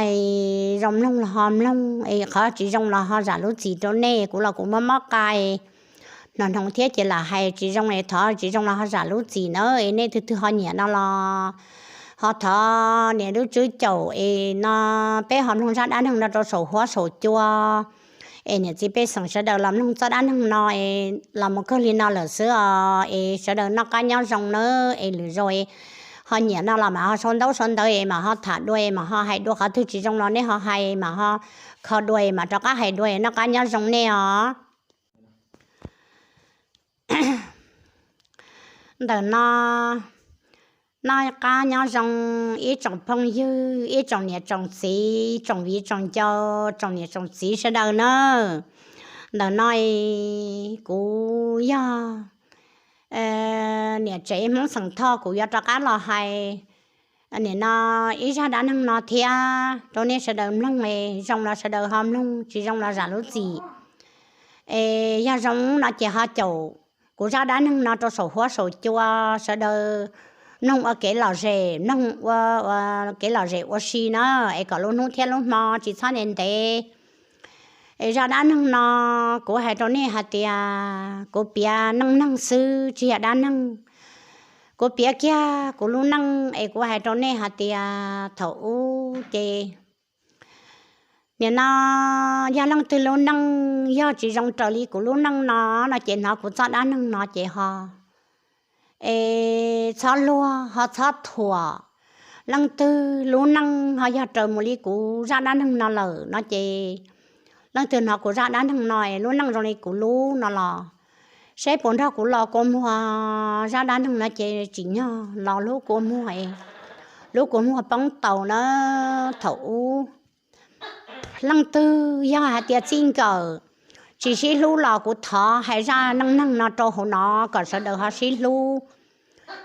zoo mloog los ho mloog, es qhov tsis zoo los ho zam lub txim rau nej. Kuv los kuv mob mob qa, hnoos hnoos thiab ces lam hais tsis zoo es thov tsis zoo los ho zam lub txim na. Es nej twg twg ho nyiam no los ho thov niam lub tswb caum es no peb ho mloog zaj dab neeg no rau saum huab saum cua, es niam txiv pej xeem sawv daws los mloog txoj dab neeg no es los mus kawg li no lawm xwb os, es sawv daws noj qab nyob zoo nawb. Es lwm zaus ho nyiam no los mam ho sau ntaub sau ntawv es mam ho tham dua es mam ho hais dua, qhov twg tsis zoo los nej ho hais, mam ho kho dua es mam rov qab hais dua es noj qab nyob zoo nej os. Ntawm no noj qab nyob zoo ib tsoom phooj ywg, ib tsoom niam tsoom txiv, tsoom viv tsoom ncaus, tsoom niam tsoom txiv sawv daws na. Ntawm no kuv yog niam tsev Hmoob xeem Thoj, kuv yuav rov qab los hais nim no ib zaj dab neeg no thiab rau nej sawv daws mloog, es zoo los sawv daws ho mloog, tsis zoo los zam lub txim. Es yog zoo no ces ho caum kuv zaj dab neeg no rau saum huab saum cua, sawv daws mloog ua kev lom zem, mloog ua kev lom zem ua si na, es kom lub hnub thiab lub hmo tsis txhob ntev ntev. Es zaj dab neeg no kuv hais rau nej hais tias kuv piav neej neeg xwb tsis yog dab neeg. Kuv piav kiag kuv lub neej es kuv hais rau nej hais tias thaum ub ces nim no yog leej twg lub neej yog tsis zoo raws li kuv lub neej no, no ces hnov kuv txoj dab neeg no ces ho es txhob luag ho txhob thuam. Leej twg lub neej ho yog raws mus li kuv zaj dab neeg no lawm no ces leej twg hnov kuv zaj dab neeg no es lub neej zoo li kuv lub no los seb puas nrog kuv los kua muag. Zaj dab neeg no ces tsim nyog los hlub kua muag, hlub kua muag poob taus na. Thaum ub leej twg yog hais tias txij nkawm tsis sib hlub los kuv thov hais zaj neej neeg no rau hauv no kom sawv daws ho sib hlub.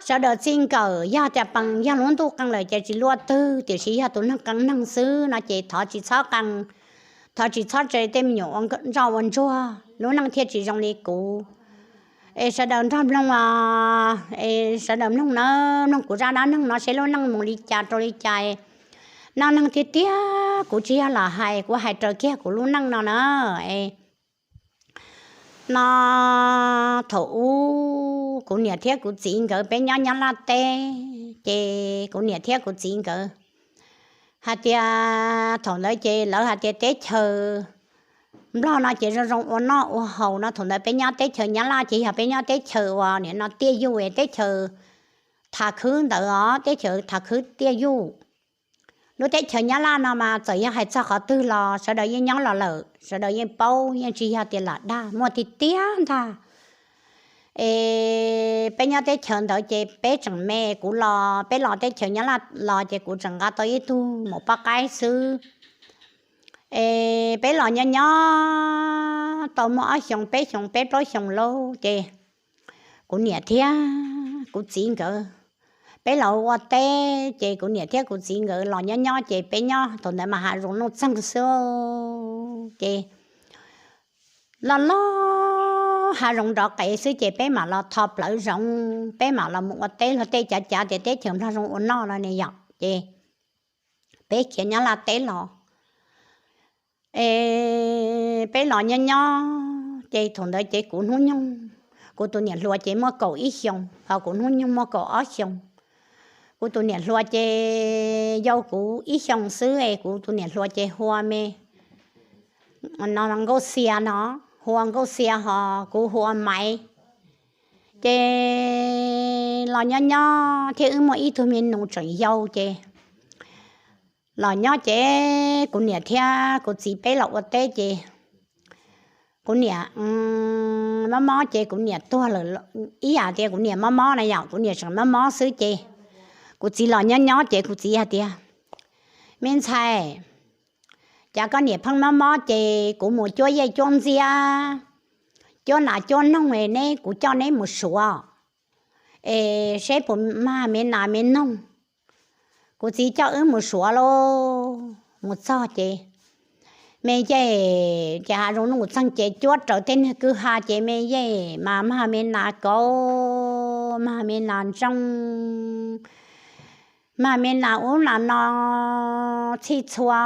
Sawv daws txij nkawm yog tias pees yog lub ntuj qee lawm ces tsis luaj twg, tiam sis yog tus neeg qee neeg xwb no ces thov tsis txhob qee, thov tsis txhob tsa tej me nyuam ua ntsoj ua ntsuag, lub neej thiaj tsis zoo li kuv. Es sawv daws nrog mloog, es sawv daws mloog na, mloog kuv zaj dab neeg no seb lub neej mus li cas rau li cas. Noj neeg tiag tiag kuv tsis yog lam hais, kuv hais raws kiag kuv lub neej no na. No thaum ub kuv niam thiab kuv txiv nkawd peb nyob Nyab Laj teb, ces kuv niam thiab kuv txiv nkawd hais tias thaum ntawd ces lawv hais tias teb chaws Nplog no ces zoo zoo ua noj ua haus no, thaum ntawd peb nyob teb chaws Nyab Laj ces yog peb nyob teb chaws uas nim no tiaj yuj, teb chaws Thav Khwb ntawd os, teb chaws Thav Khwb tiaj yuj. Lub teb chaws Nyab Laj no mas txawm yog hais txog qhov twg los sawv daws yeej nyob los lawm, sawv daws yeej paub, yeej tsis yog tias lam dag, muaj tiag tiag ntag. Es peb nyob teb chaws ntawd ces peb tseem me, kuv los, peb los teb chaws Nyab Laj los ces kuv tseem nqa tau ib tug maum poj qaib xwb. Es peb los nyob nyob tau muaj ob xyoos peb xyoos peb plaub xyoos lauj ces kuv niam thiab kuv txiv nkawd, peb los ua teb ces kuv niam thiab kuv txiv nkawd los nyob nyob ces peb nyob thaum ntawd mas hav zoov nuj txeeg xwb ces loj loj hav zoov nrov qees xwb ces peb mam los tho plawv zoov, peb mam los mus ua teb luag tej cav cav tias teb chaws Nplog zoo ua noj no ne yom ces peb khiav Nyab Laj teb los. Es peb los nyob nyob ces thaum ntawd ces kuv hnub nyoog, kuv tus niam hluas ces muaj kaum ib xyoos, ho kuv hnub nyoog muaj kaum ob xyoos. Kuv tus niam hluas ces yau kuv ib xyoos xwb es kuv tus niam hluas ces hu ua me no Nkauj Xia no, hu ua Nkauj Xia ho kuv hu ua Maiv. Ces los nyob nyob thiab wb muaj ib tug me nus tseem yau ces los nyob ces kuv niam thiab kuv txiv peb los ua teb ces kuv niam mob mob ces kuv niam tuag lawm, ib yam tias kuv niam mob mob na yom, kuv niam tseem mob mob xwb ces kuv txiv los nyob nyob ces kuv txiv hais tias, Me ntxhais, cas koj niam pheej mob mob ces kuv mus cuab yej cuab ntxiab, cuab nas cuab noog neb, kuv coj neb mus suav es seb puas mag me nas me noog. Kuv txiv coj wb mus suav lauj, mus txog ces me yaig ces hav zoov nuj txeeg ces cuab raws tej niag kwj ha ces me yaig mas mag me nas kauv, mag me nas ntsooj, mag me nas ub nas no txhij txhua,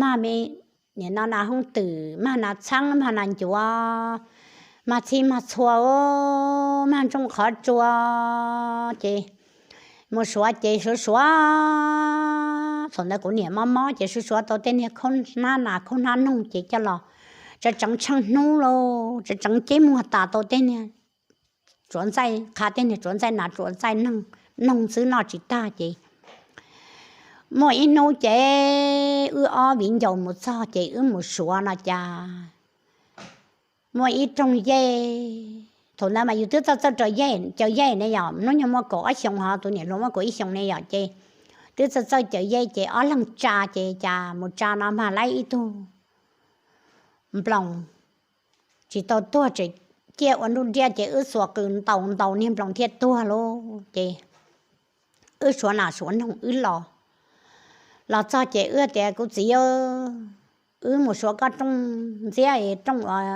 mag me, nim no nas hoob twm, mag nas txheeb, mag nas ncuav, mag txhij mag txhua, mag ntsooj qhov tsua ces mus suav ces suav suav, thaum ntawd kuv niam mob mob ces suav suav tau tej niag khaub hnab nas khaub hnab noog ces coj los tseev tseev tsheej hnub lauj, tseev tseev ceb muag tas tau tej niag tsuav ntxaij, qha tej niag tsuav ntxaij nas tsuav ntxaij noog xwb noj tsis tag ces muaj ib hnub ces wb ob viv ncaus mus txog ces wb mus suav no cas muaj ib rooj yaig, thaum ntawd mas yus twb txawj txawj raws yaig, caws yaig ne yom, hnub nyoog muaj kaum ob xyoos ho tus niam hluas muaj kaum ib xyoos ne yom ces twb txawj txawj caws yaig ces ob leeg tsa ces cas mus tsa no mag laib ib tug nploos tsis tau tuag tseem ciaj ua nruj nriab ces wb xuas qws ntaus ntaus niag nploos thiaj tuag lauj ces wb suav nas suav noog wb los, los txog ces wb tias kuv txiv, wb mus suav koj rooj ntxiab, rooj,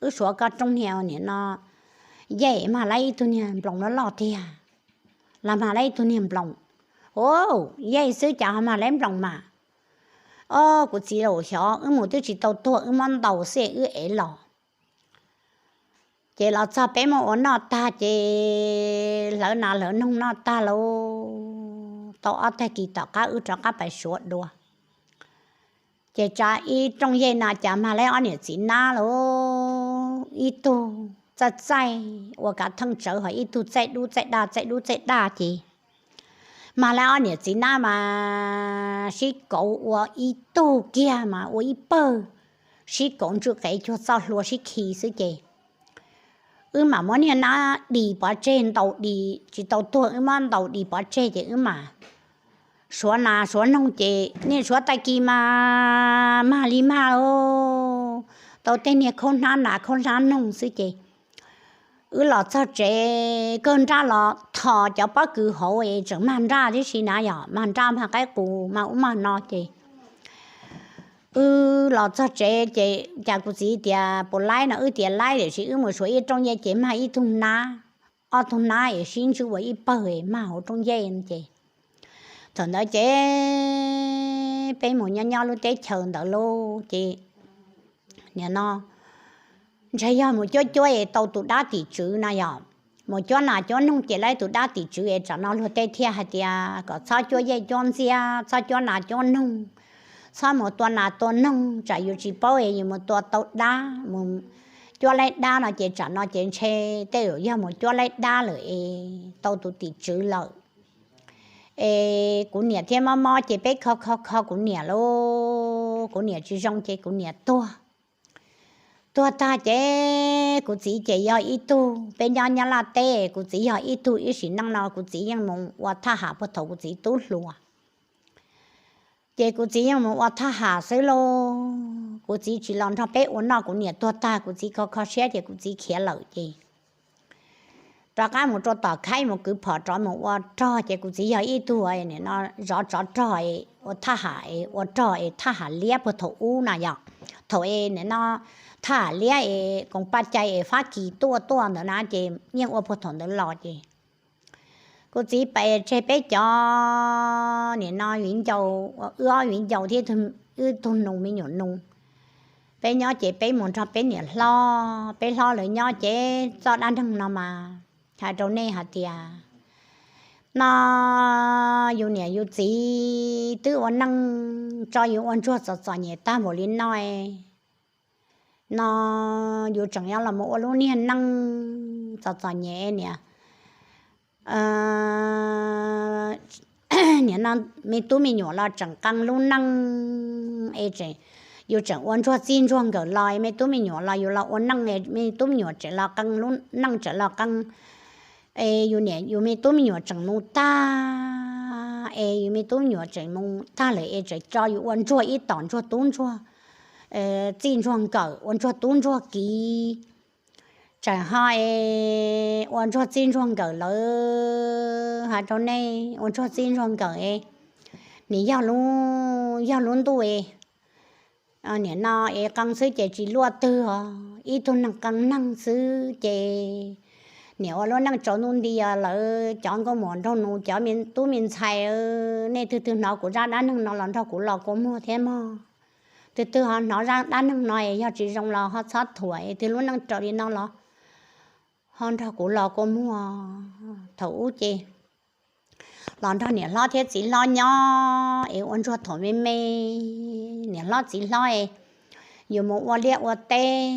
wb suav koj rooj niag nim no yaig mag laib ib tug niag nploos loj loj tiag, los mag laib ib tug niag nploos. Au, yaig xwb cas ho mag laib nploos mas? Au, kuv txiv laus, xyov, wb mus twb tsis tau tuag wb muab ntaus xwb wb ev los. Ces los txog peb muab ua noj tag ces hlawv nas hlawv noog noj tag lauj, tau ob tag kis tom qab wb rov qab pais suav dua ces tsa ib rooj yaig no cas mag laib ob niam txiv nab lauj, ib tug txaij txaij ua kav theej tsawv ho ib tug txaij dub txaij daj txaij dub txaij daj ces mag laib ob niam txiv nab mas sib kauv ua ib tug kiag mas ua ib pawg, sib kauv ntswj qev cuag txoj hlua sib khi xwb ces wb mam muab niag nab dis pov tseg, ntaus dis tsis tau tuag wb muab ntaus dis pov tseg ces wb mam suav nas suav noog ces niaj suav tag kis mas mag li mag tau tej niag khaub hnab nas khaub hnab noog xwb ces wb los txog tsev kawg nraj los thos cov pob kws hauv es tseem mag nraj tib si na yom, mag nraj mag qaib qus mag ub mag no ces wb los txog tsev ces cas kuv txiv tias puas laib no, wb tias laib tiam sis wb mus suav ib rooj yaig ces mag ib tug nab, ob tug nab es sib ntswj ua ib pawg mag hauv rooj yaig ces thaum ntawd ces peb mus nyob nyob lub teb chaws ntawd lauj ces nim no ntshe yog mus cuab cuab es tau tus dab tim tswv na yom, mus cuab nas cuab noog ces laib tus dab tim tswv es tsam no luag tej thiaj hais tias kom txhob cuab yaig cuab ntxiab, txhob cuab nas cuab noog, txhob mus tua nas tua noog tsam yus tsis paub es yus mus tua tau dab mus cuab laib dab no ces tsam no ces ntshe tej zaum yog mus cuab laib dab lawm es tau tus tim tswv lawm. Es kuv niam thiaj mob mob ces peb kho kho kho kuv niam lauj, kuv niam tsis zoo ces kuv niam tuag. Tuag tag ces kuv txiv ces yog ib tug, peb nyob nyob Nyab Laj teb, kuv txiv yog ib tug ib sim neej no kuv txiv yeej mus ua thaj ham puag thaum kuv txiv tub hluas. Ces kuv txiv yeej mus ua thaj ham xwb lauj, kuv txiv tsis los nrog peb ua noj, kuv niam tuag tag kuv txiv kho kho siab ces kuv txiv khiav lawm ces rov qab mus rau tom khaib mus kwv phom rov mus ua rog ces kuv txiv yog ib tug nim no zov tsov rog, ua thaj ham, ua rog es thaj ham liab puag thaum ub na yom, thaum es nim no thaj ham liab es koom paj cai es Fab Kis tuaj tuaj ntawd na ces yeej ua puag thaum ntawd los ces kuv txiv pais tseg peb cov nim no viv ncaus, wb ob viv ncaus thiab wb tug nus me nyuam nus, peb nyob ces peb mus nrog peb niam hlob peb hlob lawv nyob ces txoj dab neeg no mas hais rau nej hais tias no yus niam yus txiv twb ua neej tso yus ua ntsuag txom txom nyem tag npaum li no no yus tseem yuav los mus ua lub niag neej txom txom nyem niam, nim no me tub me nyuam los tseem qee lub neej es yus tseem ua ntsuag txij ntsuag nkawm los me tub me nyuam los yus los ua neej, me tub me nyuam tseem los qee lub neej tseem los qee es yus niam yus me tub me nyuam tseem mus tag es yus me tub me nyuam tseem mus tag lawm es tseem tso yus ua ntsuag ib tom ntsuag tub ntsuag txij ntsuag nkawm ua ntsuag tub ntsuag kiv. Tseem ho es ua ntsuag txij ntsuag nkawm lawm hais rau nej ua ntsuag txij ntsuag nkawm es nim yog lub, yog lub ntuj es Nim no es qee xwb ces tsis luaj twg os, ib tug neeg qee neeg xwb ces niam ua lub neej tsaus ntuj nti os, lawv cov nkauj muam nraug nus, cov tub me ntxhais, nej twg twg hnov kuv zaj dab neeg no los nrog kuv los kua muag thiab mog. Twg twg ho hnov zaj dab neeg no es yog tsis zoo los ho txhob thuam, twg lub neej raws li no los ho nrog kuv los kua muag. Thaum ub ces los nrog niam hlob thiab txiv hlob nyob es ua ntsuag thaum me me, niam hlob txiv hlob es yus mus ua liaj ua teb,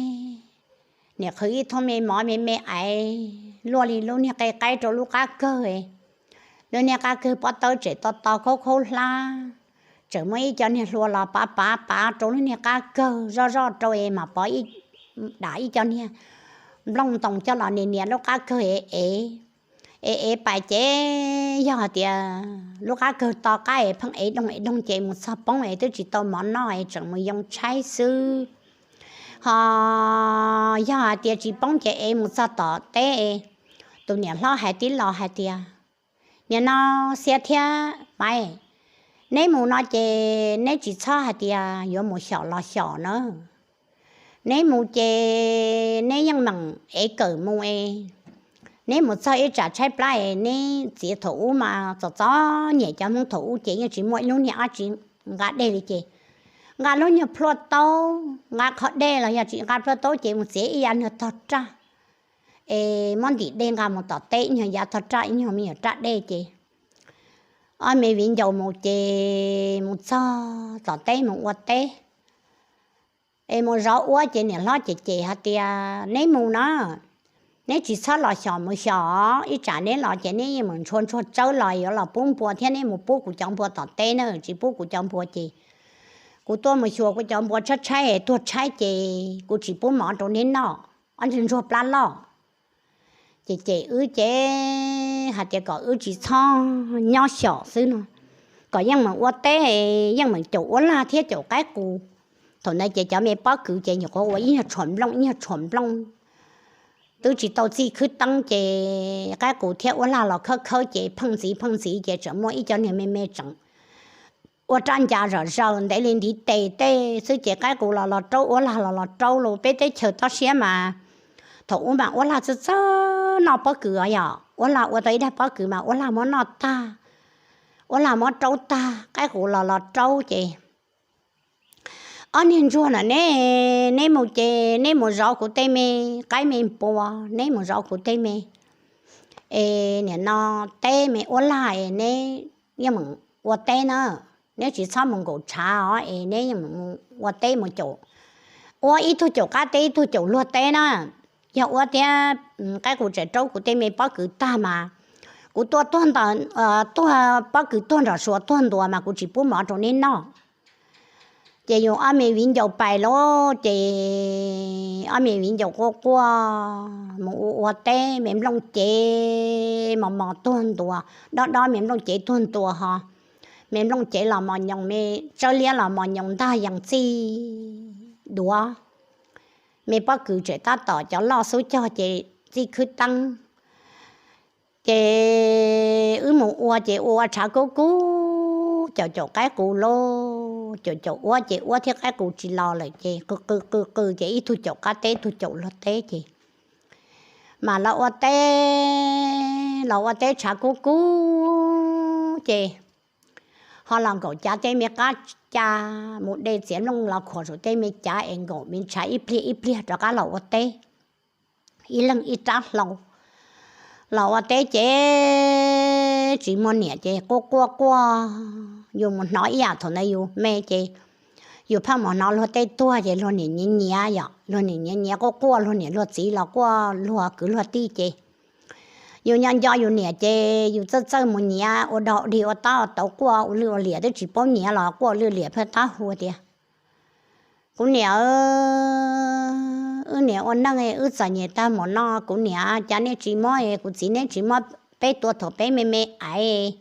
niam qhwv ib thooj me mov me me aiv luaj li lub niag qe qaib rau lub qab kawg, lub niag qab kawg pob tawb tseem to to khaub khaub hlab, tseem muaj ib co niag hlua los pav pav pav rau lub niag qab kawg zoj zoj rau es mam pov dam ib co niag nplooj ntoos coj los nias nias lub qab kawg es ev, es ev pais ces yog hais tias lub qab kawg to qab es pheej ev doog ev doog ces mus txog poob es twb tsis tau mov noj es tseem mus yoo tshaib xwb. Ho yog hais tias tsis poob ces ev mus txog tom teb es tus niam hlob hais tib los hais tias, nim no Xiab thiab Maiv, neb mus no ces neb tsis txhob hais tias yuav mus xyom los xyom na. Neb mus ces neb yeej meem ev kawm mus es neb mus txog ib tsam tshaib plab es neb txiav thaum ub mas txom txom nyem, cov Hmoob thaum ub ces yeej tsis muaj ib lub niag dab tsi nqa dej li ces nqa lub nyuag plhuaj taub, nqa qhov dej los yog tsis nqa plhuaj taub ces mus txiav ib yav niag tog raj es muab ntim dej nqa mus tom teb, ib nyuag yav tog raj ib nyuag me nyuam raj dej ces ob me viv ncaus mus ces mus txog tom teb mus ua teb es mus zov ua ces niam hlob cem cem hais tias, neb mus na, neb tsis txhob los xyom mus xyom, ib tsam neb los ces neb yeej meem ntshua ntsuag tsawb los yuav los pub npua thiab, neb mus pub kuv cov npua tom teb na, tsis pub kuv cov npua ces kuv tuaj mus xyuas kuv cov npua tshaib tshaib es tuag tshaib ces kuv tsis pub mov rau neb noj, ob ntsuag ntsuag plab loj. Ces cem wb ces hais tias kom wb tsis txhob nyob xyom xwb no, kom yeej meem ua teb, yeej meem caum uab lag thiab caum qaib qus. Thaum ntawd ces cov me pob kws ces nyuam qhuav ua ib nyuag tshuam nplooj ib nyuag tshuam nplooj, twb tsis tau txij khwb teeb ces qaib qus thiab uab lag los khawb khawb ces pheej ntxiv pheej ntxiv ces tseem muaj ib co niag me me tseem ua rab ncas zom zaws ntev li ntiv tes tej xwb ces qaib qus los los raub uab lag los los raub los. Peb teb chaws toj siab mas thaum ub mas uab lag txawj txawj noj pob kws os, yog uab lag ua tau ib daig pob kws mas uab lag muab noj tag, uab lag muab raub tag, qaib qus los los raub ces ob niag ntsuag na, neb, neb mus ces neb mus zov kuv tej me qaib me npua, neb mus zov kuv tej me, es nim no teb me uab lag es neb yeej meem ua teb na, neb tsis txhob mus nkaum tshav os es neb yeej meem ua teb mus caum, ua ib tug caum qab teb ib tug caum luag teb na. Yog uab thiab qaib qus tseem raub kuv tej me pob kws tag mas kuv tuaj tuag ntawm, tuag pob kws tuag nram suav tuag ntuas mas kuv tsis pub mov rau neb noj. Ces yus ob me viv ncaus pais lawm ces ob me viv ncaus quaj quaj mus ua ua teb, me nplooj cev mos mos tuag ntuas, dob dob me nplooj cev tuag ntuas ho, me nplooj cev los mos nyoos, me tsawb liab los mos nyoos ntag yees txij duav. Me pob kws tseem tab tom cov loj xub cog ces txij khwb teeb. Ces wb mus ua ces ua ua tshav kub kub, caum caum qaib qus lauj, caum caum uab ces uab thiab qaib qus tsis los lawm ces qw qw qw qw ces ib tug caum qab teb ib tug caum luag teb ces mas los ua teb, los ua teb tshav kub kub ces ho los nkaum cav tej me qab ca mus de txiav nplooj los khuam saum tej me cav es nkaum me ntshav ib pliag ib pliag rov qab los ua teb. Ib leeg ib rab hlau los ua teb ces tsis muaj niam ces quaj quaj quaj. Yus mus hnov ib yam thaum ntawd yus me ces yus pheej mus hnov luag tej tuag ces luag niam nyiav nyiav, yog luag niam nyiav nyiav quaj quaj, luag niam luag txiv los quaj, luag kwv luag tij ces yus nyob nco yus niam ces yus txawj txawj mus nyiav ua dog dig ua tab tauv quaj ua lwj ua liam, twb tsis paub nyiav los quaj ua lwj liam phaj tab hu tias, kuv niam, wb niam ua neej wb txom nyem tag mus no, kuv niam cas nej tsis muab, kuv txiv neb tsis muab peb tua thaum peb me me aiv,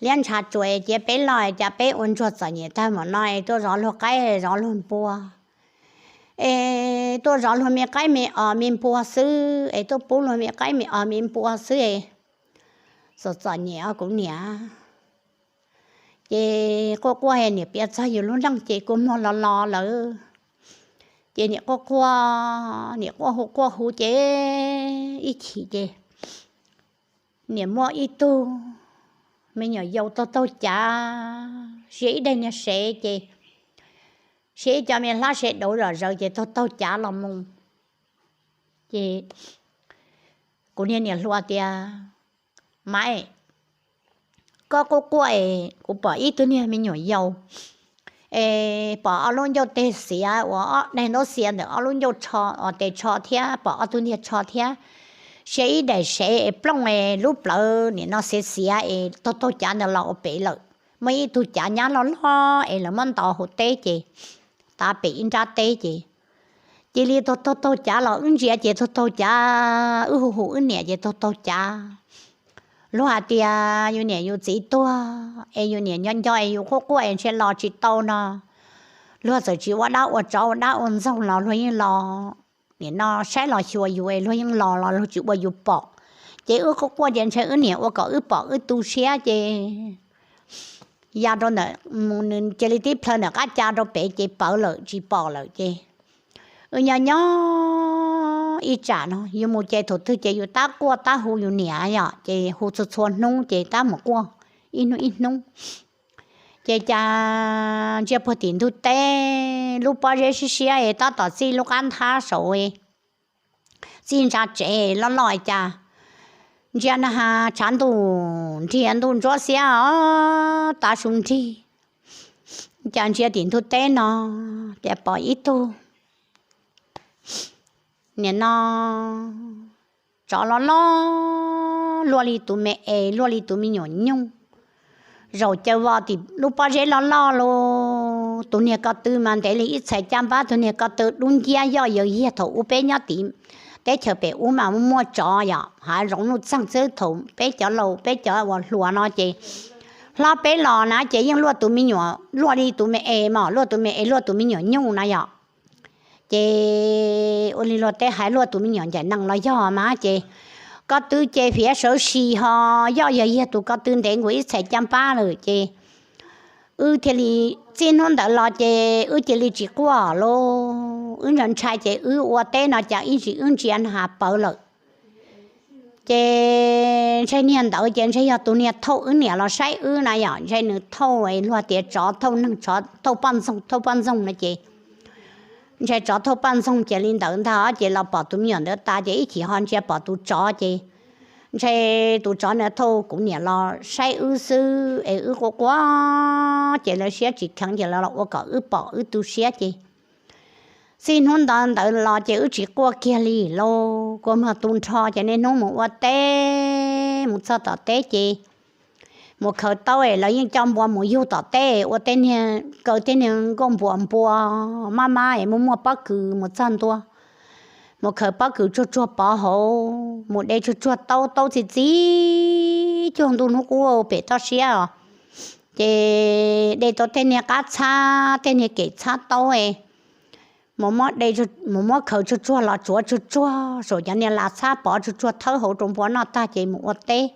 liab ntshav tsuas cia peb loj, cas peb ua ntsuag txom nyem tag mus no es tuaj zov luag qaib zov luag npua, es tuaj zov luag me qaib me os me npua xwb, es tuaj pub luag me qaib me os me npua xwb es txom txom nyem os kuv niam. Ces quaj quaj niam piav txog yus lub neej ces kua muag los los lawm. Ces niam quaj quaj, niam quaj hu quaj hu ces ib chim ces niam muaj ib tug me nyuam yaus taug taug cav, sia ib daim niag sev ces sia ib co me hlab sev dauv zom zaws ces taug taug cav los mus. Ces kuv niag niam hluas tias, Maiv, koj quaj quaj es kuv pom ib tug niag me nyuam yaus es pom ob lub ncauj teg xiav uas ob daim ntaub xiav ntawm ob lub ncauj tsho, tes tsho thiab pom ob tug ntiag tsho thiab, sia ib daim sev es plooj es lub plawv nim no xiav xiav es taug taug cav ntawd los ua pem lawm. Muaj ib tug cav nyab loj loj es lawv muab ntaus hauv teb ces tav pem ib nrab teb ces cia li taug taug taug cav los wb ntsia ces taug taug cav, wb hu hu wb niam ces taug taug cav. Luag hais tias yus niam yus txiv tuag es yus niam nco nco es yus quaj quaj es ntshe los tsis tau no, luag txawm tsis ua dab ua tsov ua dab ua ntxoog los luag yeej los, nim no saib los xyuas yus es luag yeej los los luag tsis ua yus pom. Ces wb quaj quaj ces ntshe wb niam ua kom wb pom wb tu siab ces ya rau ntawm, mus nws cia li tib plhaw ntawm qab ca rau pem ces pawv lawm tsis pom lawm ces wb nyob nyob ib tsam no yus mus ces thaum twg ces yus tab quaj tab hu yus niam yom, ces hu txhua txhua hnub ces tab mus quaj ib hnub ib hnub. Ces cas ntsia puag tim ntug teb lub pob zeb siab siab es tab tom txij lub qab nthab saud, txij ntsa tsev loj loj cas ntsia na has tshav ntuj nrig ntuj ntsuab xiab os, tav su nrig. Cas ntsia tim ntug teb no ces pom ib tug nim no tsov loj loj luaj li tus me es, luaj li tus me nyuam nyuj, zaum caws vos tim lub pob zeb loj loj los. Tus niag ko tw mas ntev li ib txhais caj npab, tus niag ko tw dub nciab yoj yawg yiag thaum ub peb nyob tim teb chaws pem ub mas muaj tsov yom, hav zoov nuj txeeg xwb, thaum peb cov laus peb cov uas hluas no ces hlob peb los na ces yeej luaj tus me nyuam luaj li tus me es mas, luaj tus me es luaj tus me nyuam nyuj na yom. Ces ua li luag teb hais luaj tus me nyuam ncaim nees los yog mas ces ko tw ces fiav sawv si ho yoj yawg yiag tus ko tw ntev nkaus ib txhais caj npab lawm ces wb thiaj li, txij hnub ntawd los ces wb cia li tsis quaj lauj. Wb ntshai ntshai ces wb ua teb no cas ib ntsis wb ntsia na has pawv lawm. Ces ntshe niag ntawd ces ntshe yog tus niag thauj wb niam los saib wb na yom, ntshe nws thauj luag tias tsov thauj neeg, tsov thauj poj ntxoog, thauj poj ntxoog no ces ntshe tsov thauj poj ntxoog ces li ntawd ntag ces los pom tus me nyuam ntawd tas ces ib chim ho ntsia pom tus tsov ces ntshe tus tsov nws thauj kuv niam los saib wb xwb es wb quaj quaj ces lawv siab tsis kheev ces lawv los ua kom wb pom wb tu siab ces txij hnub ntawd ntawd los ces wb tsis quaj kiag li lauj. Kua muag tu nrho ces niaj hnub mus ua teb, mus txog tom teb ces mus khaws taub es lawv yeej coj npua mus yug tom teb ua tej niag kaw tej niag nkuaj npua npua mab mab es muaj muaj pob kws mus txog ntua, mus khaws pob kws tsuag tsuag pov hauv, mus de tsuag tsuag taub, taub txi txiv cuag ntuj hnub qub pem toj siab os. Ces de tau tej niag qab txhab, tej niag kem txhab taub es mus muab khaws tsuag tsuag los tsuav tsuag tsuag saum cov niag las txhab pov tsuag tsuag thawb hauv rau npua noj tag ces mus ua teb.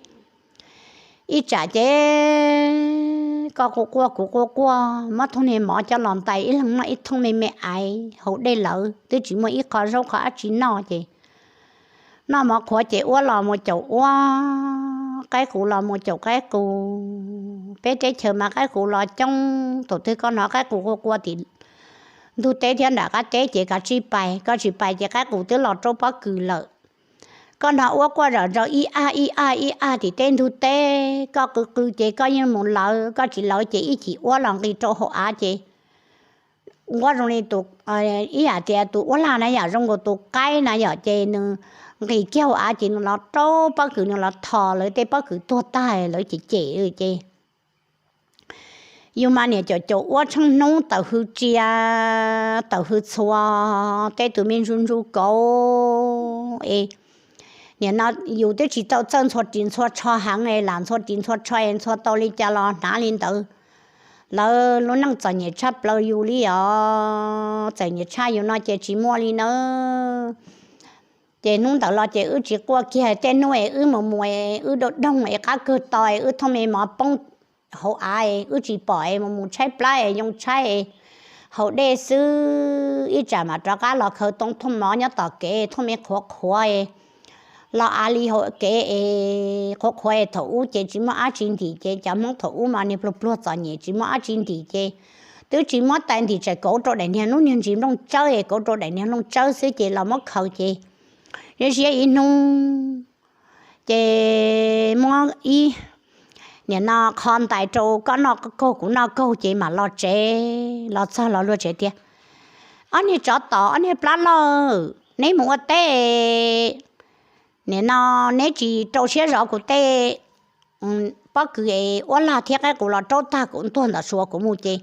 Ib tsam ces koj quaj quaj kuv quaj quaj, muab thooj niag mov coj los ntais ib leeg noj ib thooj me me aiv haus dej lawm twb tsis muaj ib qho zaub qho dab tsi noj ces noj mov qhuav ces uab los mus caum uab, qaib qus los mus caum qaib qus. Peb teb chaws mas qaib qus los coob, thaum twg koj hnov qaib qus qua qua tim ntug teb thiab nram qab teb ces kav tsij pais, koj tsis pais ces qaib qus twb los raub pob kws lawm. Koj hnov uab quaj zom zaws ib aj ib aj ib aj tim teb ntug teb, koj qw qw ces koj yeej mus lawv, koj tsis lawv ces ib chim uab los nqis rau hauv av ces uab zoo li tus, ib yam tias tus uab lag na yom, zoo nkaus tus qaib na yom, ces nws nqis kiag hauv av ces nws los raub pob kws, nws los thos lawv tej pob kws tuag tag lawv cem cem ces yus mas niam caum caum uab tsheej hnub tawm hws ria, tawm hws txhua, tej tus me ntsu ntsu kauv es nim no yus twb tsis tau txawj ntxhua ris ntxhua tsho heev es lam ntxhua ris ntxhua tsho es ntxhua tau li cas los hnav li ntawd. Lawv lub neej txom nyem tshaj plaws yus li os, txom nyem tshaj yus no ces tsis muaj li nawb. Ces hnub ntawd los ces wb tsis quaj kiag, tej hnub es wb mus mus es wb dau doog es qab kawg to es wb thooj me mov poob hauv av, wb tsis pom es mus mus tshaib plab es yoo tshaib haus dej xwb, ib tsam mam rov qab los khaws too thooj mov nyob tom kev thooj me qhuav qhuav los av li hauv kev es qhuav qhuav es thaum ub ces tsis muaj dab tsi ntim ces cov Hmoob thaum ub mas niag pluag pluag txom nyem tsis muaj dab tsi ntim ces twb tsis muab tais ntim tsam kauv rau daim niag lub niag ntsis nplooj tsawb es kauv rau daim niag nplooj tsawb xwb ces los muab khaws ces ziab ziab ib hnub ces muab ib, nim no qho ntais rau koj noj kaug kuv noj kaug ces mam los tsev. Los txog los luag tsev tias, Ob niag tsov tom, ob niag plab loj, neb mus ua teb, nim no neb tsis rau siab zov kuv tej pob kws es uab lag thiab qaib qus los raub tag kuv ntuag ntawm sua kuv mus ces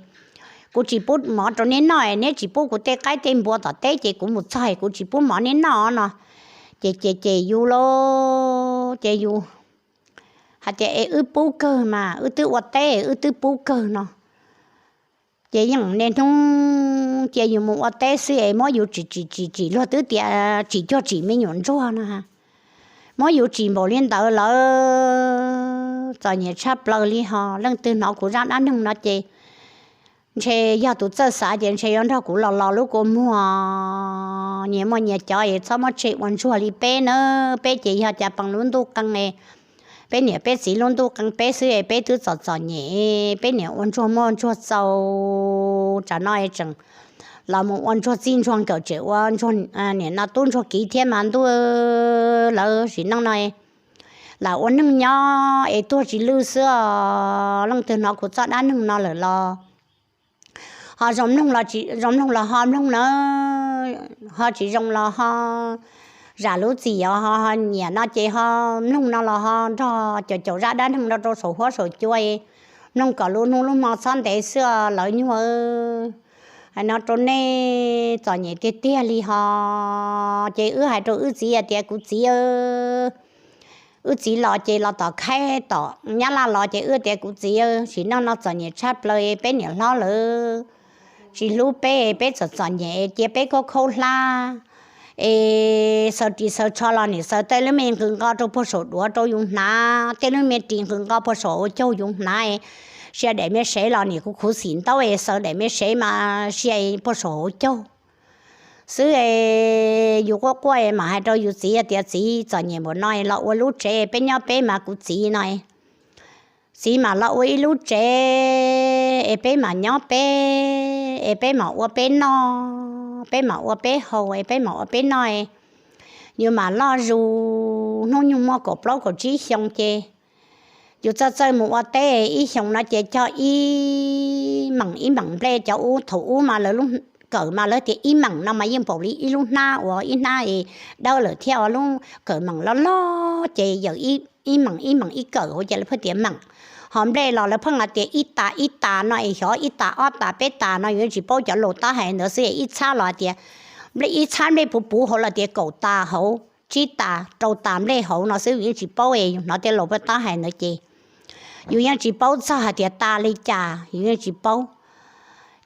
kuv tsis pub mov rau neb noj, neb tsis pub kuv tej qaib tej npua tom teb ces kuv mus txog kuv tsis pub mov neb noj no. Ces ces ces yus lauj, ces yus hais tias, Es wb pub kawg mas, wb twb ua teb wb twb pub kawg no. Ces yeej niaj hnub cia yus mus ua teb xwb es muab yus tsim tsim tsim tsim, luag twb tias tsim cuag tsim me nyuam ntsuag no, muab yus tsim npaum li ntawd lawm, txom nyem tshaj plaws li ho. Leej twg hnov kuv zaj dab neeg no ces ntshe yog tus txawj xav ces ntshe yuav nrog kuv los los lub kua muag. Nyias muaj nyias cov es txhob muab tseg ua ntsuag li peb nawb. Peb ces yog cas pees lub ntuj qee, peb niam peb txiv lub ntuj qee peb xwb es peb twb txom txom nyem, peb niam ua ntsuag muaj ntsuag txaus, tsam no es tseem los mus ua ntsuag txij ntsuag nkawm, tseem ua ntsuag, nim no tub ntsuag kiv thiab mas ntuj, lawv sim neej no lam ua neeg nyob es tuag tsis lwj xwb os. Leej twg hnov kuv txoj dab neeg no lawm los ho zoo mloog los, zoo mloog los ho mloog na, ho tsis zoo los ho zam lub txim os, ho nyiam no ces ho mloog no los ho nrog caum caum zaj dab neeg no rau saum huab saum cua, mloog kom lub hnub lub hmo txhob ntev xwb os lawv nyuag. Hais no rau nej txom nyem tiag tiag li ho. Ces wb hais rau wb txiv hais tias, Kuv txiv, wb txiv los ces los tom khaib tom nyab laj los ces wb tias, Kuv txiv, sim neej no txom nyem tshaj plaws, peb niam hlob lawv tsis hlub peb, peb txom txom nyem, cia peb khaub khaub hlab es xaws ris xaws tsho los niam xaws tej lub me nqws nqo rau puag saum duav rau yus hnav, tej lub me ris nqws nqo puag saum hauv caug yus hnav, sia daim me sev los niam kuv khuv xim ntaub es xaws daim me sev mas sia puag saum hauv caug xwb es yus quaj quaj es mam hais rau yus txiv tias, Txiv, txom nyem npaum no los ua lub tsev peb nyob peb mas kuv txiv no. Txiv mam los ua ib lub tsev es peb mam nyob peb, es peb mam ua peb noj, peb mam ua peb haus es peb mam ua peb noj. Yus mam loj zus hnub nyoog muaj kaum plaub kaum tsib xyoo ces yus txawj txawj mus ua teb ib xyoos no ces cog ib meem ib meem nplej. Cov ub thaum ub mas lawv lub kawm mas lawv tias ib meem no mas yeej npaum li ib lub hnab uas ib hnab dawb lawm thiab, lub kawm meem loj loj ces yawm ib meem ib meem ib kawm hauv ces lawv pheej tias meem. Ho nplej los lawv pheej hais tias ib tas ib tas no es xyov ib tas ob tas peb tas no, yus yeej tsis paub cov lus tab hais ntawd xwb. Ib txhab los hais tias, ib txhab nplej puv puv hauv los tias kaum tas hauv, tsib tas rau tas nplej hauv no xwb, yus yeej tsis paub es yus hnov tej lus pheej tab hais ntawd ces yus yeej tsis paub txog hais tias tas li cas, yus yeej tsis paub.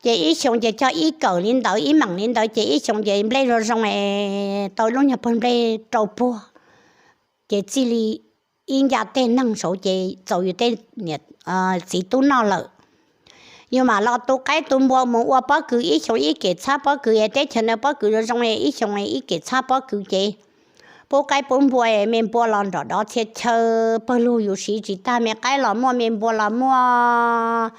Ces ib xyoos ces cog ib kawm li ntawd ib meem li ntawd ces ib xyoos ces nplej zoo zoo es tau lub nyuag pawg nplej rau puag ces txij li ib nca tej neeg saud ces txaus yus tej niam txiv tub noj lawm. Yus mam los tu qaib tu npua mus ua pob kws ib xyoos ib kem txhab pob kws es teb chaws ntawd pob kws zoo zoo es ib xyoos ib kem txhab pob kws ces pub qaib pub npua es me npua los nrom dov txhia chaw, pawg lug yus siv tsis tag, me qaib los muaj me npua los muaj,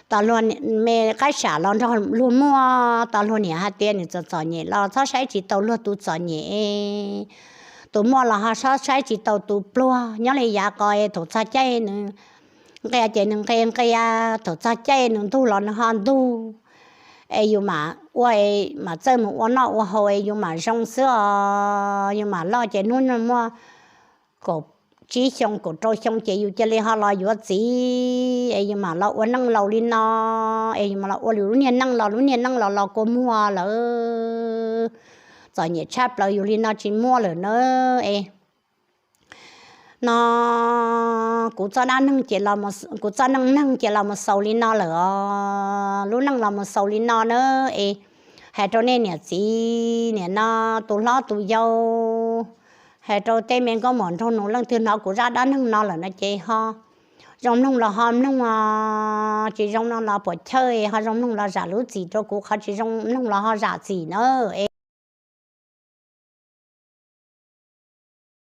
tas luag me qaib sam los nrog luag muaj. Tas luag niam hais tias nws txom txom nyem los txhob saib tsis taus luag tus txom nyem, tus muaj los ho txhob saib tsis taus tus pluag. Nyob li yav qos thaum txog caij nws nqia ces nws nqia nqia, thaum txog caij nws ntug los nws ho ntug. Es yus mam ua, mam txawj mus ua noj ua haus es yus mam zoo xwb os. Yus mam loj ces hnub nyoog muaj kaum tsib xyoo kaum rau xyoo ces yus cia li ho los yuav txiv es yus mam los ua neej laus li no, es yus mam los ua yus lub niag neej los lub niag neej los los kua muag lawm. Txom nyem tshaj plaws yus li no tsis muaj lawm na. Es no kuv txoj dab neeg ces, kuv txoj neej neeg ces los mus xaus li no lawm os. Lub neej los mus xaus li no na. Es hais rau nej niam txiv niam no, tus hlob tus yau, hais rau tej me nkauj muam nraug nus, leej twg hnov kuv zaj dab neeg no lawm no ces ho Zoo mloog los ho mloog, tsis zoo no los puam chawj, ho zoo mloog los zam lub txim rau kuv, qhov tsis zoo mloog los ho zam txim nawb.